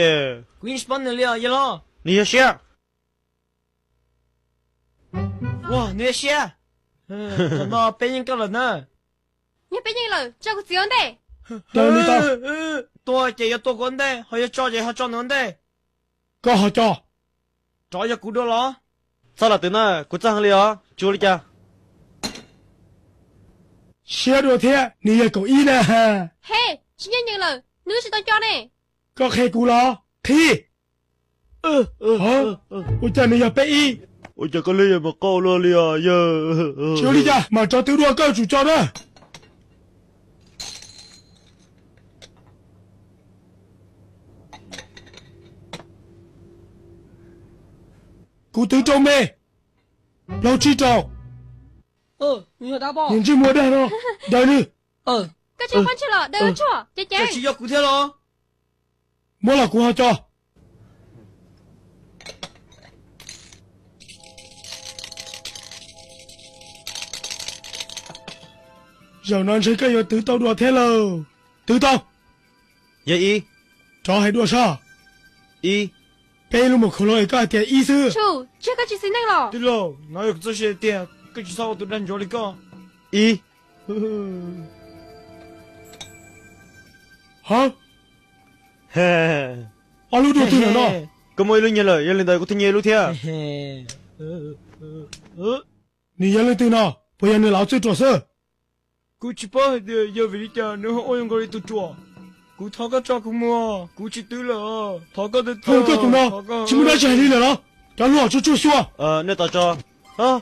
Kuv yeej tsis paub nws li os yawg hlob. Nws yog siab. Ua, nws yog siab. Thaum no peb yeej koj lawm na. Yog peb yeej lawm, tso kuv txiv ua ntej. Tua ces yuav tua kuv ua ntej, ho yuav tso ces ho tso nws ua ntej. Koj ho co. Rov yog kuv dua los? Txhob lam twv na, kuv txawj heev li os, tsis ua li cas. Siab dua thiab, nws yog kaum ib na. He, tsis ncaj ncees lawm, nws tsis tau co ne. Koj qhia kuv los? Qhia. Ua cas nws yog peb ib? Ua cas koj li yuav mus qauj luaj li os yawg? Tsis ua li cas, mam rov twv dua, koj yuav tsum tso na. Kuv twv rau me, plaub tsib rau. Niag ntsej muag dag no, daws nws. Koj tsis poj ntshai los daws tshuaj, ces ces. Tsis yog kuv thiab los? Muab los kuv ho tso. Zaum no ntshe koj yuav twv tau dua thiab lauj. Twv tau. Yog ib. Rov hais dua soj. Ib. Peb lub mus khau loo es koj hais tias ib xwb. Tsuj, tsis yog koj tsis xis neej los? Tij laug, no yog kuv txoj sia tiag, koj tsis txhob ua tus dag ntsuav li koj. Ib. Hab, ob lub dua twg lawm no? Koj muaj ib lub nyiag lawm, yog li ntawd kuv thiaj nyiag ib lub thiab. Nws yog leej twg no? Puas yog nws laus txwj ruam xwb? Kuv tsis paub hais tias yog vim li cas nws ho ua zoo nkaus li tus ruam. Kuv thov koj tso kuv mus, kuv tsis twv lawm. Thov koj, koj tus no tsis muaj dab tsi hais li lawm los? Cov hluas tsuag tsuag xyuas. Nej tos tso. Qhov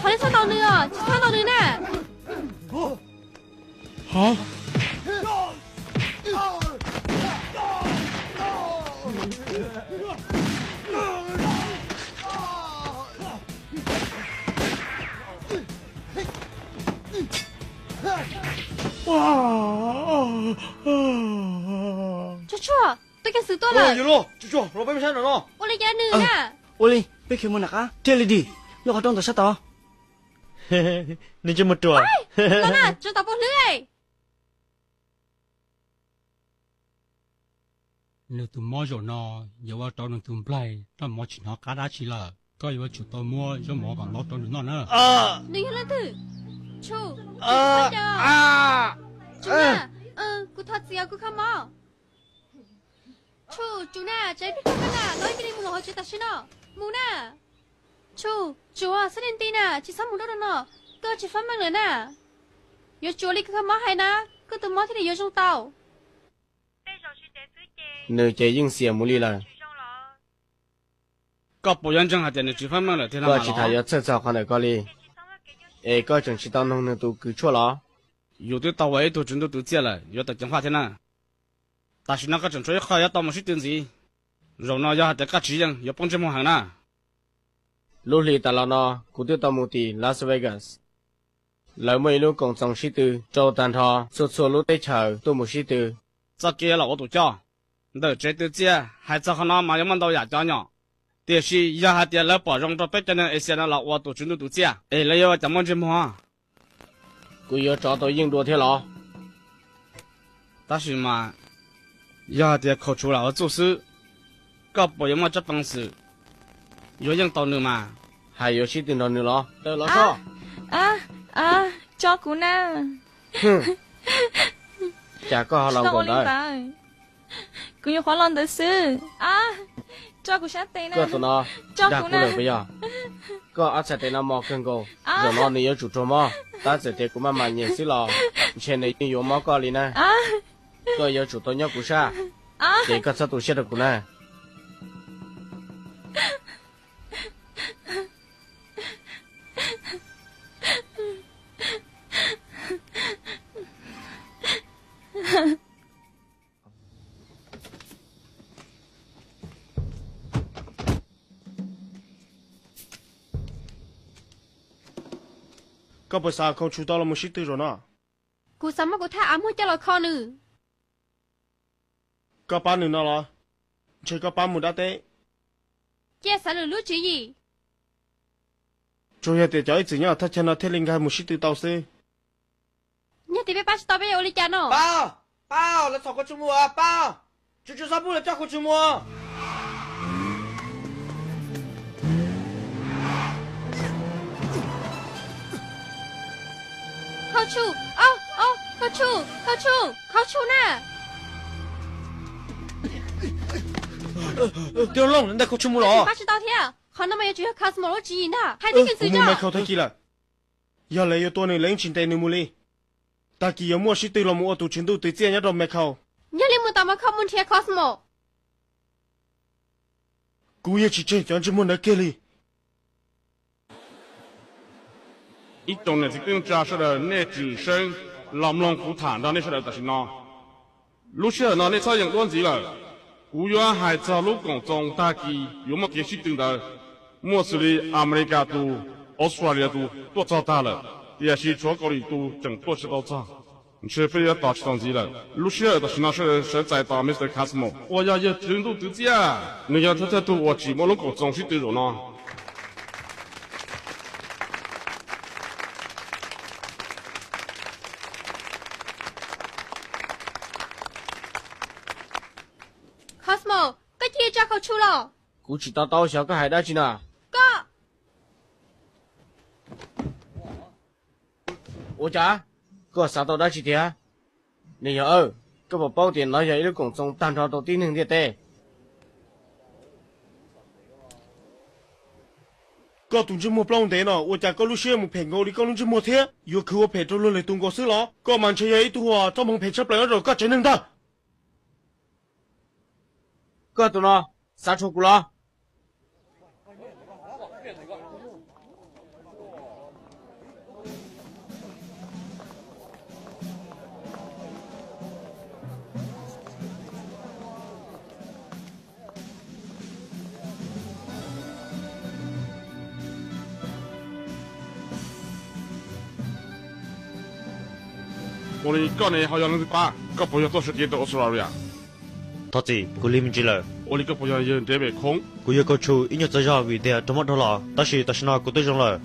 li txhob ntaus nws os, tsis txhob ntaus nws na. Tsuag tsuag, tus ceev xwm tuaj lawm. Ua li cas nws na? Ua li peb khiav mus nram qab thiaj li dim, lub qhov rooj ntawm sab tod. Nws tsis mus ruam. Los na, tso tau pov hlwb. Nws tus mob zaum no yuav ua rau nws tus nplaig noj mov tsis hnov qab dab tsi lawm. Koj yuav tsum tau muab zaub mov kom ntau rau nws noj na. Nws yog leej twg? Tsuj, kuv thov txim os, kuv kho mob. Tsuj, tsum na, tsam ib pliag koj na, koj cia li mus lawm hauv tsev tam sim no. Mus na. Tsuj, tsuav xab li nti na, tsis txhob mus dua rau no, koj tsis fab meej lawm na. Yuav tsuav li koj kho mob hais na, koj tus mob thiaj li yuav zoo tau. Nws ces yeej xiam mus li lawm. Koj puas yuav ntseeg hais tias nws tsis fab meej lawm tiag no? Koj tsis tas yuav txhawj txog qhov ntawm koj li, es koj tseem tsis tau noog nws tus kws tshuaj los? Yus twb tau ua ib tug tswv ntuj tus txiaj lawm, yuav tawm ceev faj thiab na. Tam sim no koj tseem tshuav ib qho yuav tau mus sib tw ntxiv. Zaum no yog hais tias koj tsis yeej yuav poob ntsej muag heev na. Lub hli tas los no kuv twb tau mus tim Las Vegas. Lawv muaj ib lub koom txoos sib tw rau tag nrho txhua txhua lub teb chaws tuaj mus sib tw. Txoj kev yuav los ua tus coj ntawm tsev tw txiaj, hais txog qhov no mas yuav muaj ntau yam cov nyom. Tiam sis yog hais tias lawv pom zoo rau peb cov neeg Asia no los ua tus tswv ntuj tus txiaj es lawv yuav ua cas muaj ntsej muag. Kuv yuav rov tau yeej dua thiab los? Tab sis mas yog hais tias khaus tshuv lam ua txuj xwb, koj puas yuav muaj tsab peev xwm yuav yeej tau nws mas? Hais yuav sib tw nrog nws los? Los tso. Tso kuv na. Cas koj ho los nkaus ntawd? Kuv nyuam qhuav los ntawd xwb. Tso kuv sab tes na. Koj tus no dag kuv lawm puas yog? Koj ob txhais tes no mos kawg nkaus, zaum no nws yuav tsum raug mob. Tab txawm tias kuv maj mam nyiam xwb los ntshe nws yeej yuav mob koj li na. Koj yuav tsum tau nyob kuv sab, ces koj txhob tu siab rau kuv na. Koj puas xav khaus tshuv tau los mus sib tw zaum no? Kuv xav muab kuv thaj av muag coj los kho nws. Koj pab nws no los? Ntshe koj pab mus dab teb. Cia xav lwm lub tswv yim. Tsuas yog tias cov ib txwm nyob thaj chaw no thiaj li nkag mus sib tw tau xwb. Yog tias peb pab tsis tau peb yuav ua li cas no? Pab, pab, lawv txhom khaus tshuv mus pab. Tsuas tsuas txhob pub lawv coj khaus tshuv mus. Khaus tshuv, au, au. Khau tshu, khau tshu, khau tshu na. Tij Looj, ntaus khau tshu mus los. Pab tsis tau thiab, qhov no mas yuav tsum yog Cosmo lub tswv yim ntag. Hais tias kuv mus Mekau tag kis lawm. Yog lawv yuav tua nws lawv yeej tsis ntes nws mus li. Tag kis yuav muaj sib tw los mus ua tus tswv ntuj twv txiaj nyob rau Mekau. Yog li mus tom Mekau mus nrhiav Cosmo. Kuv yeej tsis tseg cov ntsej muag ntawd kiag li. Ib tsoom niam txiv kwv tij sawv daws, nej tsim seeb los mloog kuv tham nrog nej sawv daws tam sim no. Lub sij hawm no nej txhob yeem duab ntxiv lawm. Kuv yuav hais txog lub koom txoos tag kis yuav muaj kev sib tw ntawd. Muaj xws li Amelikas tus, Australia tus tuaj txog tag lawm, tiam sis tshuav Kaus Lim tus tseem tuaj tsis tau txog. Ntshe peb yuav tos tsis tau ntxiv lawm. Lub sij hawm tam sim no sawv daws sawv txais tos Mr. Cosmo uas yog yawg tswv ntuj twv txiaj. Nws yog thawj thawj tug uas tsim muaj lub koom txoos sib tw zaum no. Cosmo, koj cia li tso khau tshu los. Kuv tsis to taub xyov koj hais dab tsi na. Koj Ua cas? Koj xav tau dab tsi tiag? Niam yog, koj puas paub tias nov yog ib lub koom txoos tag nrho rau tib neeg ntiaj teb? Koj tus ntsej muag plaub ntev no, ua cas koj lub siab mus phem nkaus li koj lub ntsej muag thiab? Yuav khwv ua phem rau luag lwm tus nkaus xwb los? Koj mas ntshe yog ib tug uas txoj hmoo phem tshaj plaws nyob rau koj tsev neeg ntag. Koj tus no, xav rhuav kuv los? Ua li koj ne ho yog leej twg pab? Koj puas yog tuaj sawv kev rau Australia? Thov txim, kuv lig me ntsis lawm. Ua li koj puas yog yawg David Khoob? Kuv yog Khau Tshu ib nyuag txoj zog vim tias raug mob dhau los, tab sis tam sim no kuv twb zoo lawm.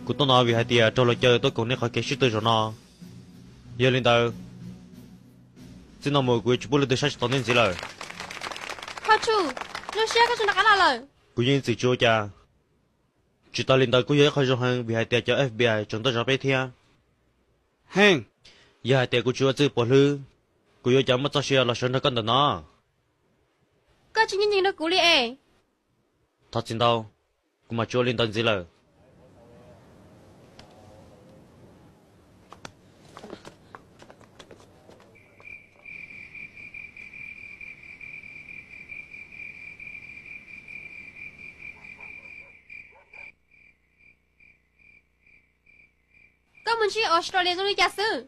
Kuv tuaj no vim hais tias raug luag caw tuaj koom nej qhov kev sib tw zaum no. Yog li ntawd, txij no mus kuv yuav tsis pub leej twg saib tsis taus nej ntxiv lawm. Khau Tshu, zoo siab koj tseem rov qab los lawm. Kuv yeej txwm tsis ua cas. Tsis tas li ntawd kuj yog ib qho zoo heev vim hais tias cov F B I tseem tuaj zov peb thiab. Heej, yog hais tias kuv tsis ua txwj puas hlwb, kuv yuav cas muaj txoj sia los sawv nrog koj ntawm no. Koj tsis ncaj ncees rau kuv li es. Thov txim ntau, kuv mam tsis ua li ntawd ntxiv lawm. Koj mus ntsib Australia zoo li cas xwb?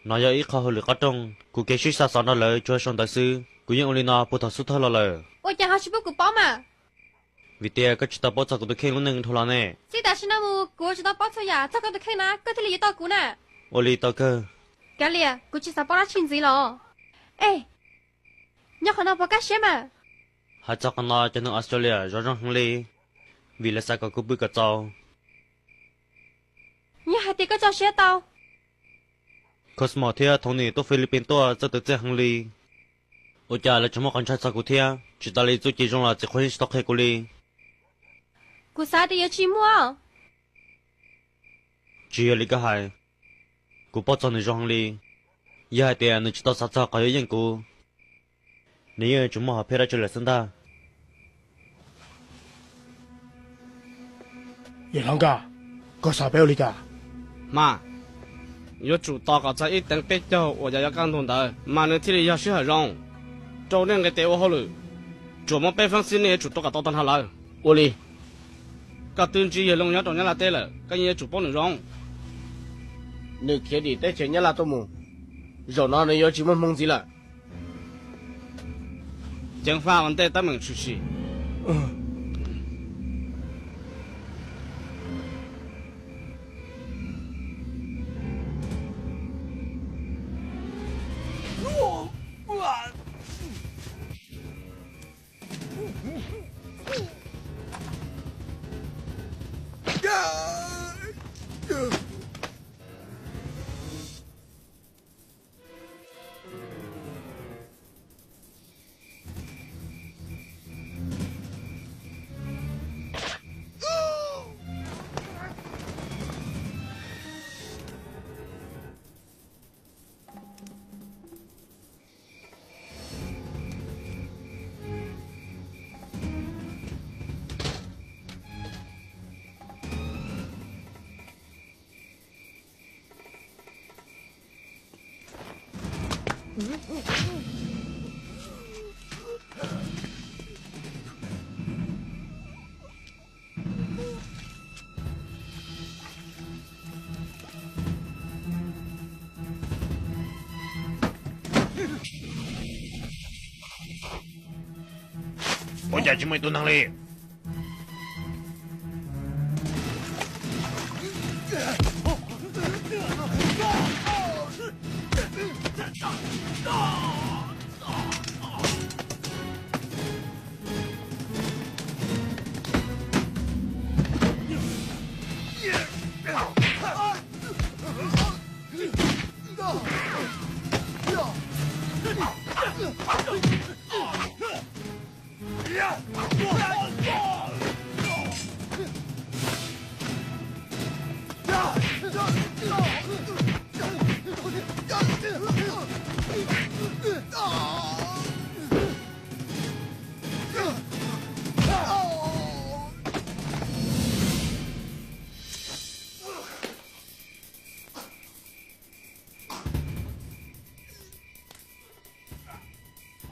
No yog ib qho hauj lwm qub rooj, kuv kev sib xa xov nrog lawv tsuas sau ntawv xwb, kuv yeej ua li no puag thaum xub thawj los lawm. Ua cas ho tsis pub kuv paub mas? Vim tias koj tsis tau paub txog kuv tus kheej lub neej dhau los ne. Txij tam sim no mus kuv yuav tsum tau paub txhua yam txog koj tus kheej na koj thiaj li yuav tau kuv na. Ua li tau kawg. Kav liam, kuv tsis xav paub dab tsi ntxiv los. Es, nyob qhov no puas kaj siab mas? Hais txog qhov no cov neeg Australia zov zoo heev li, vim lawv xav kom kuv pw kom txaus. Yog hais tias koj tso siab tau, Cosmo thiab Tony tuaj Philippines tuaj txawj twv txiaj heev li. Ua cas lawv tseem muaj qhov ntshai txog kuv thiab? Tsis tas li txuj ci zoo los txiv qhua yeej tsis tau qhia kuv li. Kuv xav tias yuav tsis muaj. Tsis yog li koj hais, kuv paub txog nws zoo heev li. Yog hais tias nws tsis tau xav txog qhov yuav yeej kuv, nws yeej yuav tsum muaj hom phiaj dab tsi lawm xwb ntag. Yawg hlob nkauj, koj xav peb ua li cas? Hma, yuav tsum tos kom txog ib teev peb caug uas yog yuav kaj ntug ntawd mas nws thiaj li yog sij hawm zoo rau nej nqis tes ua hauj lwm. Tsuas muaj peb feeb xwb nej yuav tsum rau kom tau tag nrho lawm. Ua li, koj twb ntsib yawg Looj nyob rau Nyab Laj teb lawm, koj yeej yuav tsum paub nws zoo. Nws khiav dim teb chaws Nyab Laj tuaj mus, zaum no nws yuav tsis muaj hmoo ntxiv lawm. Ceev faj ua ntej teeb meem tshwm sim. Ua cas tsis muaj ib tug neeg li?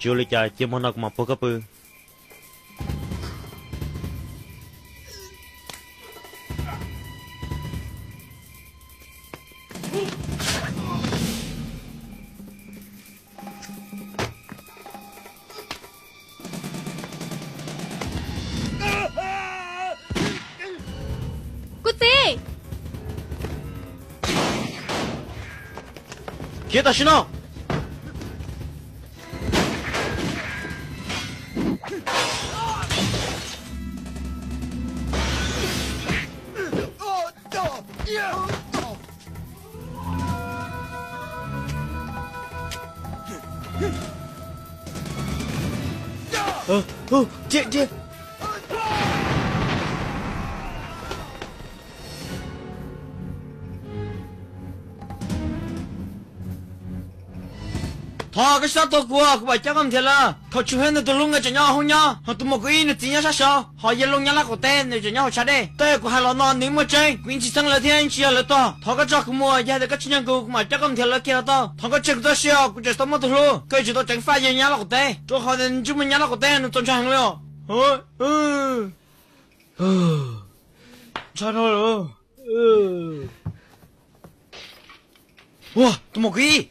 Tsis ua li cas, cia hmo no kuv mam puag koj pw. Kuv txiv, khiav tam sim no. Thov koj tsis txhob tua kuv, kuv mam coj koj mus nrhiav lawv. Thaum Tswv Hwb nws tus hlub nkawd tseem nyob hauv nyob, ho tus muam Kub Ib nws txiv nyob sab saud, ho Yaj Looj nyob Laj Qaum Teb nws tseem nyob hauv tshav dej. Tej uas kuv hais los no nws muaj tseeb, kuv yeej tsis txheeb lawv thiab yeej tsis yog lawv tuag. Thov koj tso kuv mus, yog tias koj tsis nyiam kuv, kuv mam coj koj mus nrhiav lawv kiag los tau. Thov koj tshem kuv txoj sia os, kuv tseem tau muaj tus hlub. Koj yuav tsum tau ceev faj yawg nyob Laj Qaum Teb, rau qhov tias nws ntsej muag nyob Laj Qaum Teb nws txaus ntshai heev li os. Ntshai dhau lawm. Ua, tus muam Kub Ib.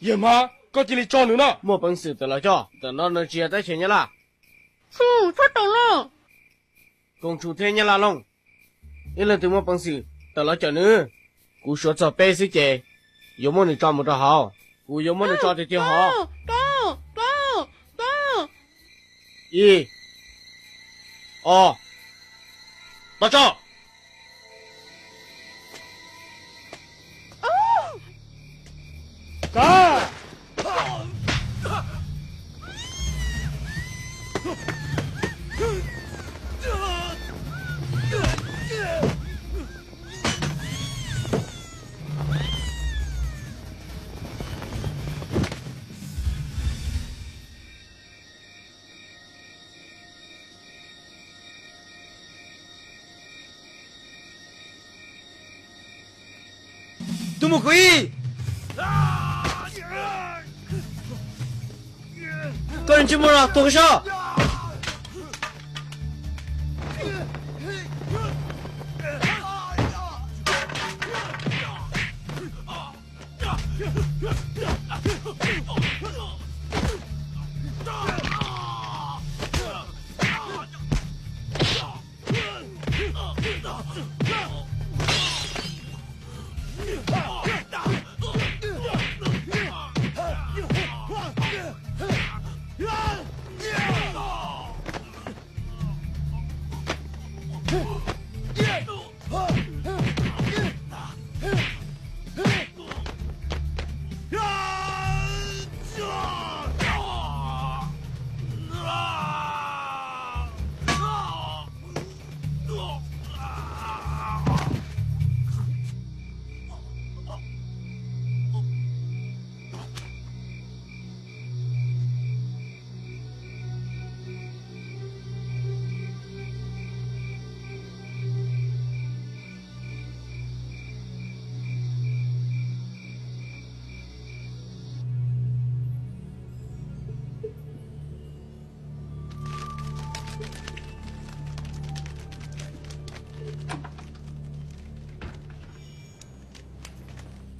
Yawg Hmab, koj cia li tso nws na. Muaj peev xwm tawm los coj, ntawm no nws tsis yog teb chaws Nyab Laj. Tsis, txhob teem li. Koom Tsum thiab Nyab Laj Looj, ib leej twg muaj peev xwm tawm los cawm nws? Kuv suav txog peb xwb ces yuav muab nws tso mus rau hauv. Kuv yuav muab nws tso tiag tiag hov. Ib, ob, tau tso. Tus muam Kub Ib, koj ntsej muag los tuag koj sab.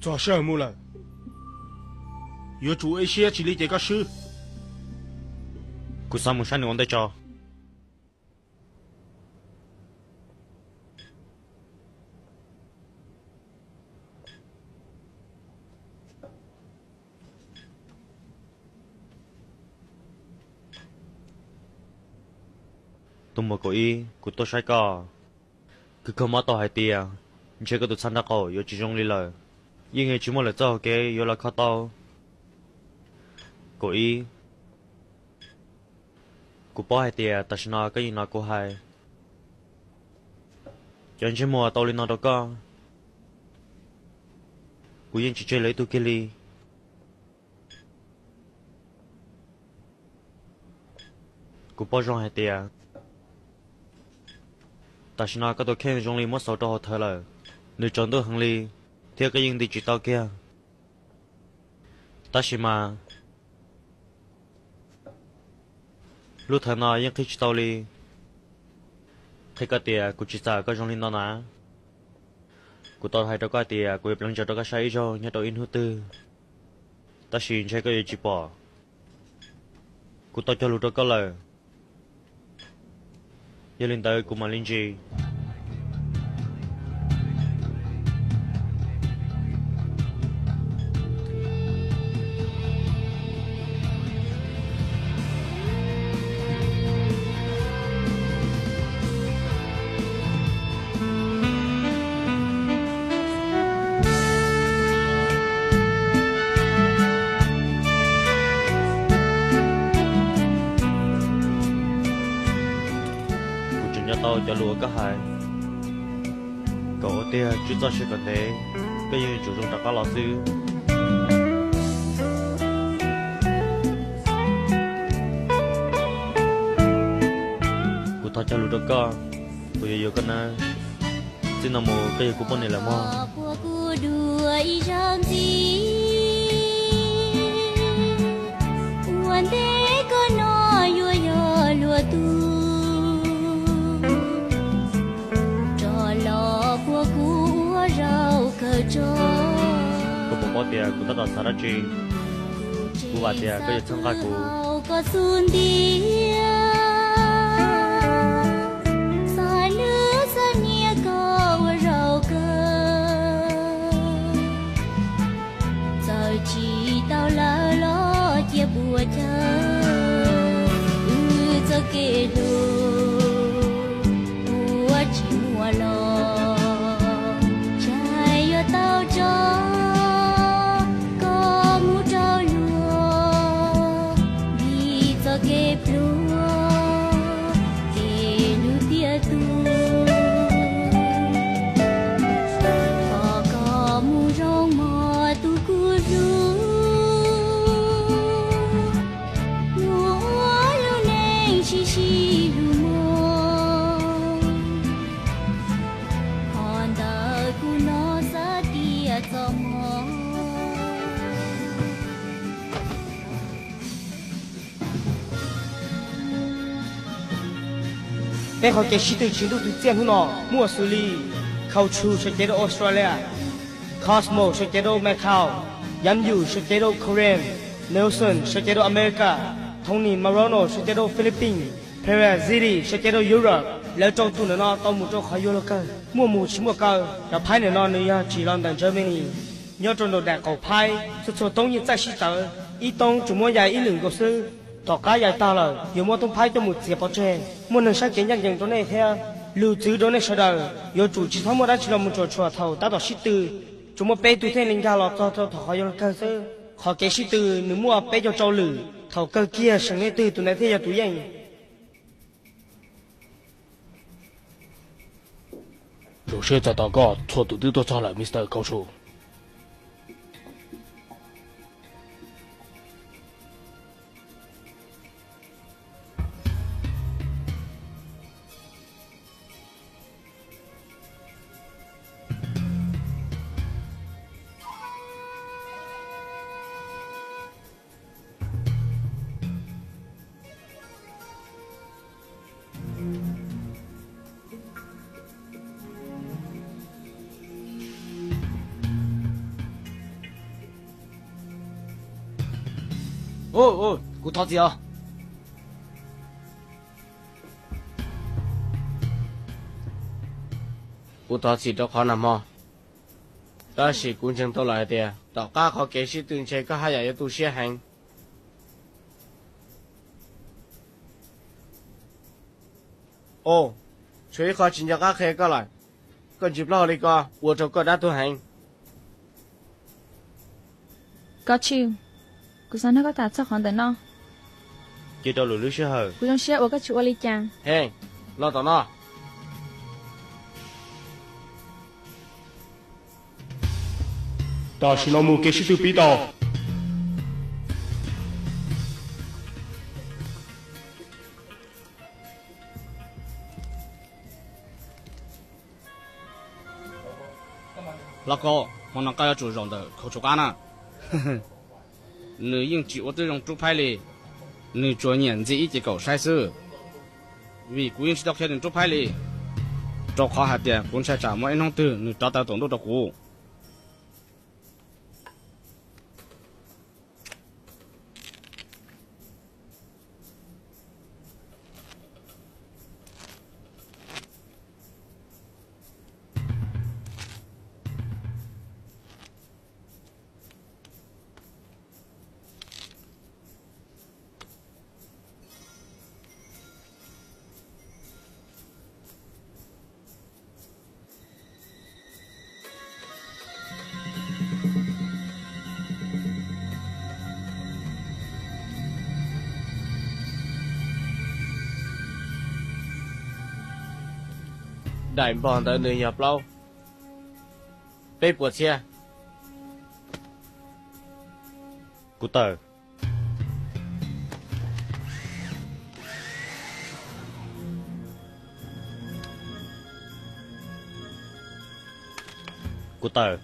Txog sij hawm mus lawm, yuav tsum ua ib siab tsis li ces koj swb. Kuv xav mus saib nws ua ntej tso. Tus muam kaum ib, kuv tuaj saib koj. Kuv kawg mob tau hais tias ntshe koj tus txhab nraub qaum yuav tsis zoo li lawm. Yeej tsis muaj lwm txoj hauv kev yuav los kho tau. Kaum ib, kuv paub hais tias tam sim no koj yeej hnov kuv hais. Cov ntsej muag tau li no rau koj, kuv yeej tsis tseg lawv ib tug kiag li. Kuv paub zoo hais tias tam sim no koj tus kheej zoo li muab xauv rau hauv thawv lawm, nws tsaus ntuj heev li, thiab koj yeej nti tsis tau kiag. Tab sis mas lub thawv no yeej qhib tsis tau li. Qhia koj tias kuv tsis txawj koj zoo li no na. Kuv tau hais rau koj tias kuv yuav pleev ntsis rau koj saib ib zaug nyob rau ib hnub twg, tab sis ntshe koj yuav tsis pom. Kuv tau cog lus rau koj lawm, yog li ntawd kuv mam li ntsis. Kuv tseem nco tau cov lus uas koj hais, kom ua tiag tswj txoj sia kom ntev, koj yeej yuav tsum zoo rov qab los xwb. Kuv thov cog lus rau koj, kuv yuav yuav koj nawb. Txij no mus koj yog kuv poj niam lawm mog. Ua ntej koj no yuav yog luag tug, rov los puag kuv ua zaum kawg tso. Kuv puas paub tias kuv tab tom xav dab tsi? Kuv vam tias koj yuav txhawb nqa kuv. Koj xub ntiag, xav lwb xav niam koj ua zaum kawg. Txawm tsis tau lawv los cia puas cawv, wb txoj kev hlub ua tsis muaj los, ntshai yuav tau tso koj mus rau luag, vim txoj kev pluag kev hlub tiaj tus. Thov koj mus zoo mog tus kuv hlub, mus ua lub neej sib sib hlub mog. Qhov ntawd kuv hnov xav tias txoj hmoov. Peb qhov kev sib tw tshiab ntuj twg txiaj hnub no muaj xws li: Culture sawv cev rau Australia, Cosmo sawv cev rau Macau, Yam Yu sawv cev rau Korea, Nelson sawv cev rau America, Tony Marono sawv cev rau Philippines, Perez Ziri sawv cev rau Europe. Lawv rau tus ntawm no tau mus rau qhov yuav luag kawg, muaj mus tsis muaj kaw. Cov phaib ntawm no nws yog tsim los ntawm Germany. Nyob rau nraum daim qaum phaib, txhua txhua toob yeej txaij sib tawv, ib toob tsuas muab yais ib lwm nkaus xwb. Tom qab yais tag lawm yuav muab toob phaib coj mus txiav pov tseg. Muaj neeg saib kev ncaj ncees rau nej thiab. Lus txwv rau nej sawv daws, yuav tsum tsis txhob muaj dab tsi los mus tsuam tshuam thaum tab tom sib tw. Tsuas muaj peb tug thiaj li nkag los txog rau thaum qhov yuav luag kawg xwb. Qhov kev sib tw nws muaj peb caug rau lwm, thaum kawg kiag seem leej twg tus ntawd thiaj yog tus yeej. Zoo siab txais tos koj, txhua tus twb tuaj txog lawm, Mister Culture. Kuv thov txim os. Kuv thov txim rau qhov nag hmo, tab sis kuv ntseeg tau lawm hais tias tom qab qhov kev sib tw ntshe koj haj yam yuav tu siab heev. Os, tshuav ib qho tsis nco qab qhia koj lawm. Koj ntsis plaub hau li ko ua rau koj dab tuag heev. Koj tsis, kuv xav nrog koj tham txog qhov ntawm no. Cia rau lwm lub sij hawm. Kuv zoo siab uas koj tsis ua li cas. Heej, los tom no. Tam sim no mus kev sib tw pib tau. Hlob Kaub, hmo no koj yuav tsum zaum ntawm Khaus Tsuv Qab na. Nws yeej tsis ua tib zoo rub phaib li, nws tsuas nyiam ntxi ib ce kaum saib xwb. Vim kuv yeej tsis tau qhia nws rub phaib li, rau qhov hais tias kuv ntshai tsam muaj ib hnub twg nws rov taw tuam ntuj rau kuv. Daim npog ntawd nws yog plaub, peb puas txhiab. Kuv tawm. Kuv tawm.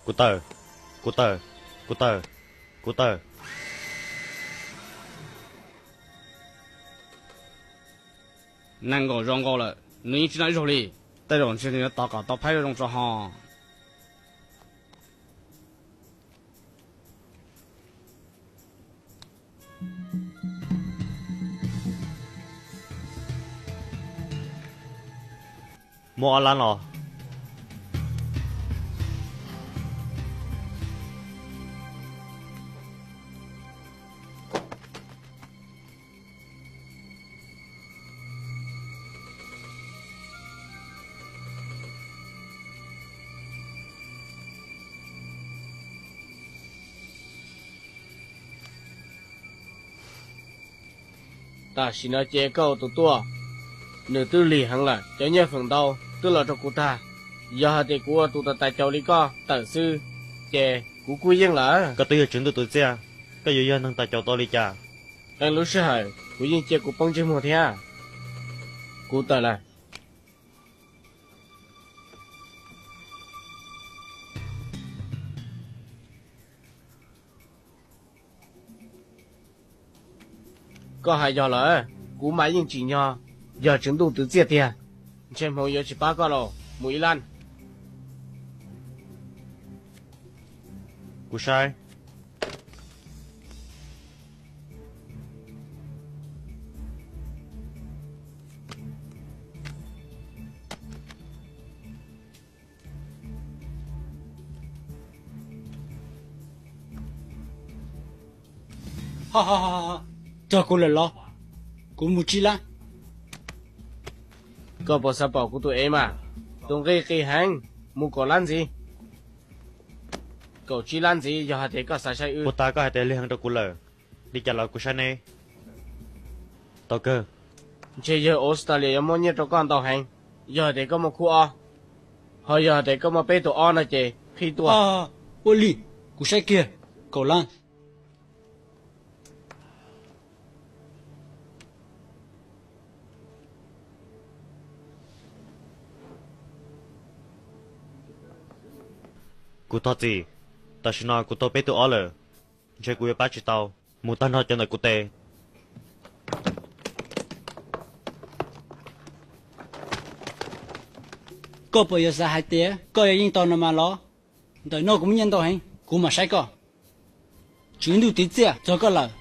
Kuv tawm, kuv tawm, kuv tawm, kuv tawm. Nees nkaum zaus nkaus lawm nws yeej tsis noj ib zaug li. Tej zaum ntshe nws yuav tos kom tau phaib zoo tso ho. Muaj ob lab los. Tam sim no ces koj ua tus tuaj, nws twb lig heev lawm, cov nyiaj feem ntau twb los rau kuv tag. Yog hais tias kuv ua tus tais caus li koj tawm xwb, ces kuv kuj yeej lawm. Koj twb yog tswv ntuj tus txiaj, koj yuav yog neeg tais caus tau li cas? Qee lub sij hawm kuv yeej cia kuv poob ntsej muag thiab. Kuv tawm lawm. Koj hais yog lawm, kuv mas yeej tsim nyog yog tswv ntuj tus txiaj tiag. Ntshe hmoov yuav tsis pab koj los mus ib lab. Kuv saib. Txog kuv lawm los? Kuv mus tsib lab. Koj puas xav pom kuv tus ev mas? Tus nqi qis heev, mus kaum lab ntxiv. Kaum tsib lab ntxiv yog hais tias koj xav saib wb. Puag ta koj hais tias lig heev rau kuv lawm, li cas los kuv saib neb. Tau kawg. Ntshe yawg Australia yuav muab nyiaj rau koj ntau heev, yog hais tias koj muaj khub ob. Ho yog hais tias koj muaj peb tus ob no ces qhib tuaj. Ua li, kuv saib kiag. Kaum lab. Kuv thov txim, tam sim no kuv tau peb tug ob lawm, ntshe kuv yuav pab tsis tau, mus tag nrho cov ntawm kuv tes. Koj puas yuav xav hais tias koj yuav yeej tau no mas los? Ntawm no kuv muaj nyiaj ntau heev, kuv mam saib koj. Tswv Ntuj tiv txiaj txog koj lawm.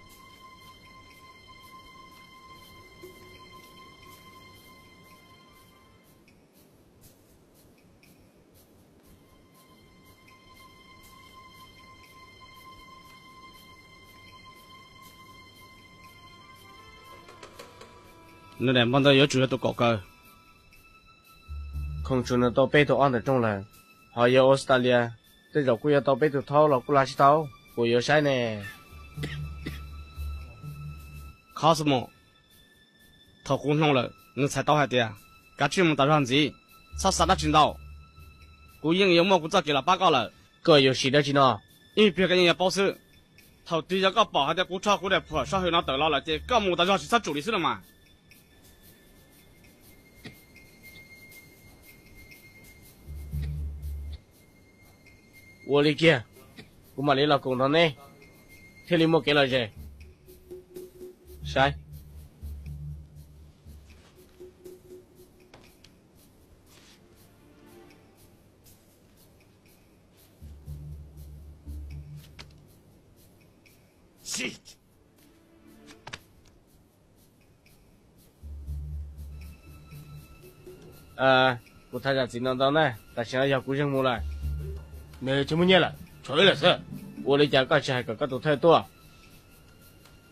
Nws daim npog ntawd yuav tsum yog tus kaum kaw. Khoom tsum nws tau peb tug ob ntawm rooj lawm, ho yog Australia tej zaum kuj yuav tau peb tug thaub los kuj lag tsis tau, puas yuav saib ne? Cosmo, thaum kuv hloov lawm nws txhais tau hais tias kav tsij mus tas zog ntxiv, txhob xav dab tsi ntau. Kuv yeej yuav muaj kuv txoj kev los pab koj lawm. Koj yuav siv dab tsi no? Ib pliag koj yeej yuav paub xwb. Thaum twg yog koj pom hais tias kuv rho kuv daim phuam soj hwm no tawm los lawm ces koj mus tas zog tsis txhob tsum li xwb los mas. Ua li kiag, kuv mam li los koom nrog neb thiaj li muaj kev lom zem. Saib. Kuv thov zam txim no ntau na, tam sim no yog kuv zeeg mus lawm. Nws tsis muaj nyiaj lawm, tshuav wb lawm xwb. Ua li cas koj tsis hais kom koj tus thawj tuaj?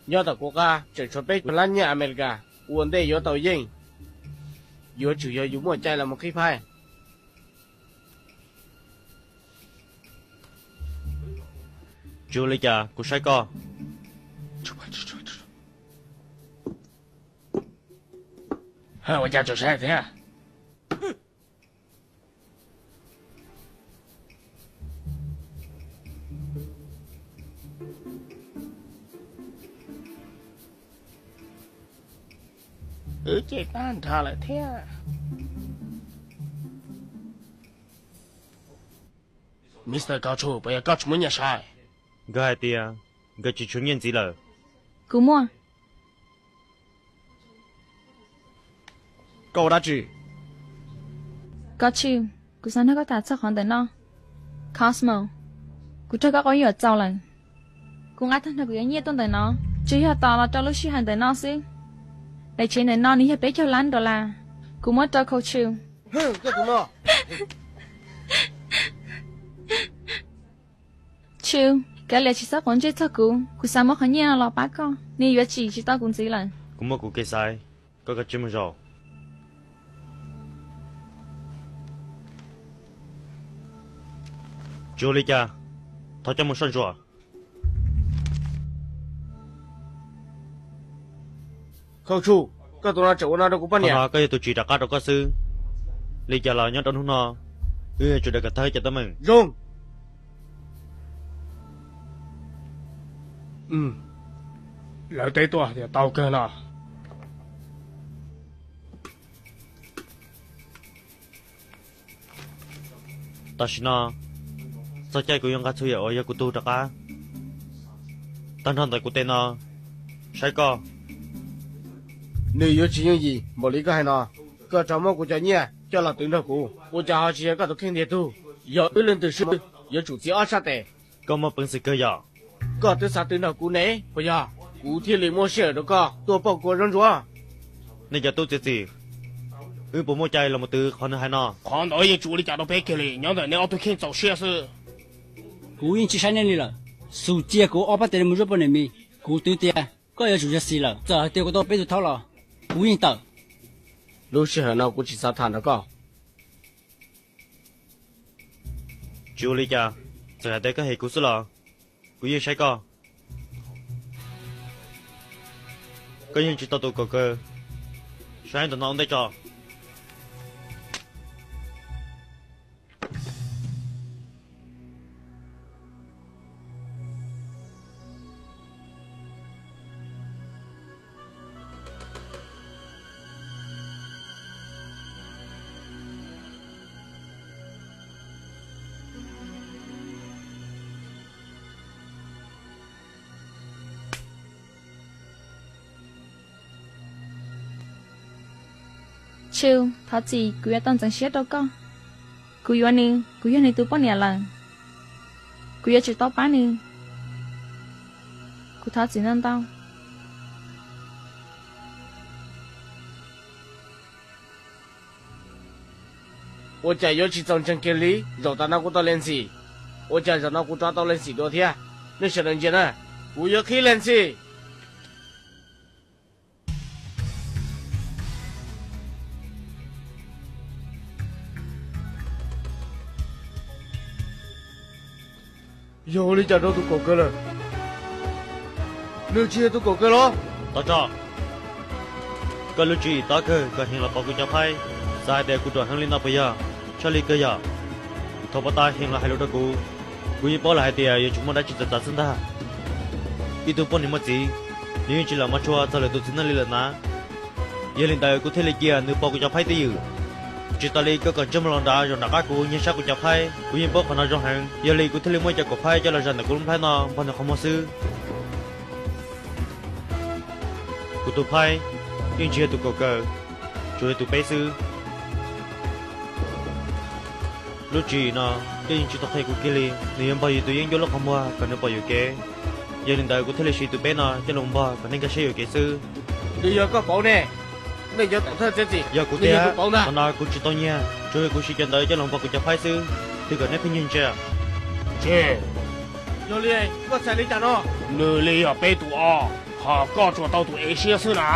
Nyob tom kuv qab tseem tshuav peb caug lab nyiaj Amelikas, ua ntej yuav tau yeej yuav tsum yog yus muaj cai los mus qhib phaij. Tsis ua li cas, kuv saib koj. Ua cas tseem saib thiab? Wb cem tag nrho lawm thiab. Mister Kaus Tshuj, puas yog koj tsis muaj nyiaj sai? Nkawd hais tias nkawd tsis tshuav nyiaj ntxiv lawm. Kuv muaj. Koj ua dab tsi? Kaus Tshuj, kuv xav nrog koj tham txog qhov ntawm no. Cosmo, kuv raug koj quab yuam txaus lawm. Kuv nqa tag nrho kuv cov nyiaj tuaj ntawm no, tsuas yog tos los rau lub sij hawm ntawm no xwb. Daim tsev ntawm no nws yog peb caug lab dollar, kuv muab rau Kaus Tshuj. Tshuj, kav liam tsis txhob quav ntsej txog kuv, kuv xav muab qhov nyiaj no los pab koj, nws yuav tsim tsis tau kuv ntxiv lawm. Kuv muaj kuv kev xaiv, koj kav tsij mus zaum. Tsis ua li cas, thov coj mus soj ntsuam. Kaus Tshuj, koj tus no tseem ua no rau kuv poj niam. Qhov no koj yog tus tsim rov qab rau koj xwb. Li cas los nyob rau hnub no, wb yuav tsum daws kom tag ib co teeb meem. Zoo. Lawv teb tuaj tias tau kawg no. Tam sim no, txog caij kuv yuav nqa txhua yam uas yog kuv tug rov qab. Tag nrho ntawm kuv tes no, saib koj. Nws yuav tsis yooj yim npaum li koj hais no. Koj rov muab kuv cov nyiaj coj los twv nrog kuv, ua cas ho tsis yog koj tus kheej ntiag tug? Yog wb leej twg swb, yuav tsum txiav ob sab tes. Koj muaj peev xwm kawg yom? Koj twb xav twv nrog kuv ne puas yog? Kuv thiaj li muab sij hawm rau koj tuaj pauj kua zaub ntsuab. Nej cov tub txiav txim, wb puas muaj cai los mus twv qhov nws hais no? Qhov ntawd yeej tsis ua li cas rau peb kiag li, nyob ntawm neb ob tug kheej txaus siab xwb. Kuv yeej tsis saib nej li lawm. Xum cia kuv ob pab tes mus zuaj poj niam mis, kuv twv tias koj yuav tsum yog xis lawm. Txawm hais tias kuv tau peb tus thaub los, kuv yeej tawm. Lub sij hawm no kuv tsis xav tham nrog koj. Tsis ua li cas, txawm hais tias koj hem kuv xwb los kuv yeej saib koj. Koj yeej tsis tau tus kaum kaw, saib ntawm no ua ntej tso. Tshwj, thov txim, kuv yuav tau ntxeev siab rau koj. Kuv yuav nws, kuv yog nws tus poj niam lawm. Kuv yuav tsum tau pab nws. Kuv thov txim ntau ntau. Ua cas yuav tsis txaus ntseeg kiag li, zaum tas no kuv tau leej txiv. Ua cas zaum no kuv rov tau leej txiv dua thiab? Nej sawv daws ntsia na, kuv yuav qhib leej txiv. Yog ua li cas rau tus kaum kawg lawm? Nws tsis yog tus kaum kawg los? Tov tso, koj lub tswv yim tob kawg kom Heev los pov kuv cov phaib, xav hais tias kuv ruam heev li no puas yog? Tshaj li kawg yog. Thaum pov tas Heev los hais lus rau kuv, kuv yeej paub lawm hais tias yuav tsum muaj dab tsi txawv txav xwb ntag. Ib tug poj niam muaj txiv, nws yeej tsis lam mov tshua txog lwm tus txiv neej li lawm na. Yog li ntawd kuv thiaj li cia nws pov kuv cov phaib twj ywm. Tsis tas li koj kom ntsej muag los nrad zaum nram qab kuv nyiag sab kuv cov phaib, kuv yeej paub qhov no zoo heev, yog li kuv thiaj li muab cov kaum phaib coj los zam ntawm kuv lub nplhaib no npog nws qhov muag xwb. Kuv tus phaib yeej tsis yog tus kaum kawg, tsuas yog tus peb xwb. Lub tswv yim no koj yeej tsis tau qhia kuv kiag li, nws yuav npog yus tus yeeb ncuab lub qhov muag kom nws pom yuam kev. Yog li ntawd kuv thiaj li siv tus peb no coj los npog kom nej nkag siab yuam kev xwb. Nws yog koj pauv ne, nej cov tom thawj txiav txim. Yog kuv tiag, qhov no kuv tsis tau nyiag, tsuas yog kuv siv cov ntawd coj los npog kuv cov phaib xwb, twb kom nej pheej nyiag ntsia. Tsis yog li, koj txhais li cas no? Nws li yog peb tus os, ho koj tsuas tau tus ev siab xwb na.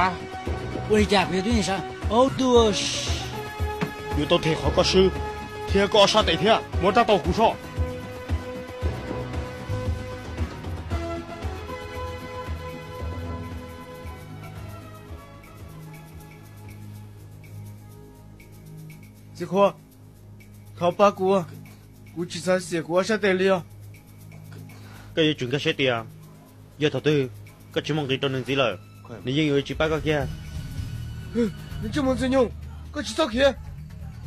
Ua li cas kuv yuav tub nyiag sab? Yus tau them qhov koj swb, thiab koj ob sab tes thiab, muab rab tau kuv soj. Txiv qhua, thov pab kuv, kuv tsis xav xiam kuv ob sab tes li os. Koj yuav tsum nkag siab tias, yog thaum twg koj tsis muaj nqis rau nws ntxiv lawm, nws yeej yuav tsis pab koj kiag. Ntsej muag ntxwg nyoog, koj tsis txhob khiav.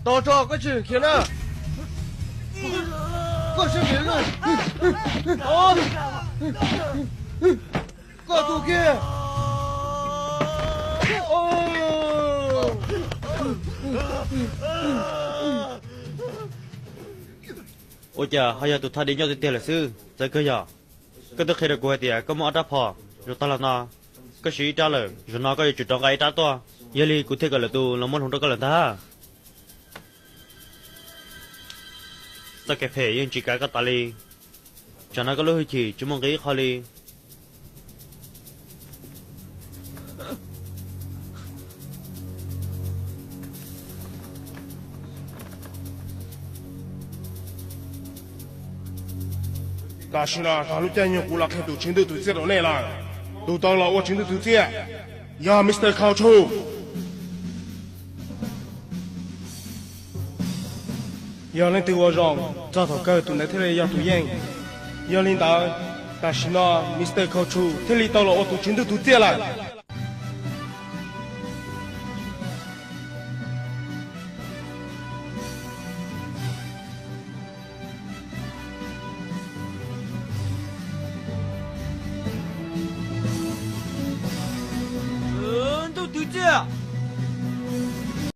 Tos tso, koj tsis khiav na. Koj sab khiav, koj tus kiag. Ua cas ho yog tus thaj di nyob tiag tiag lawm xwb, txawv kawg yog. Koj twb qhia rau kuv hais tias koj muaj ob rab phom zoo tag los no, koj siv ib rab lawm, zaum no koj yuav tsum rov nqa ib rab tuaj, yog li kuv thiaj kom lwm tus los muab hloov rau koj lawm ntag. Txoj kev phem yeej tsis kav koj tas li. Tsam no koj lub hwj chim tsis muaj nqis ib qho li. Tam sim no tag lub caij nyoog kuv los qhia tus tswv ntwg tus txiaj rau nej lawm. Tus tau los ua tswv ntwg tus txiaj yog Mr. Kautsu. Yog leej twg ua zoo, txog thaum kawg tus ntawd thiaj li yog tus yeej. Yog li ntawd, tam sim no Mr. Kautsu thiaj li tau los ua tus tswv ntwg tus txiaj lawm. Ntuj twv txiaj,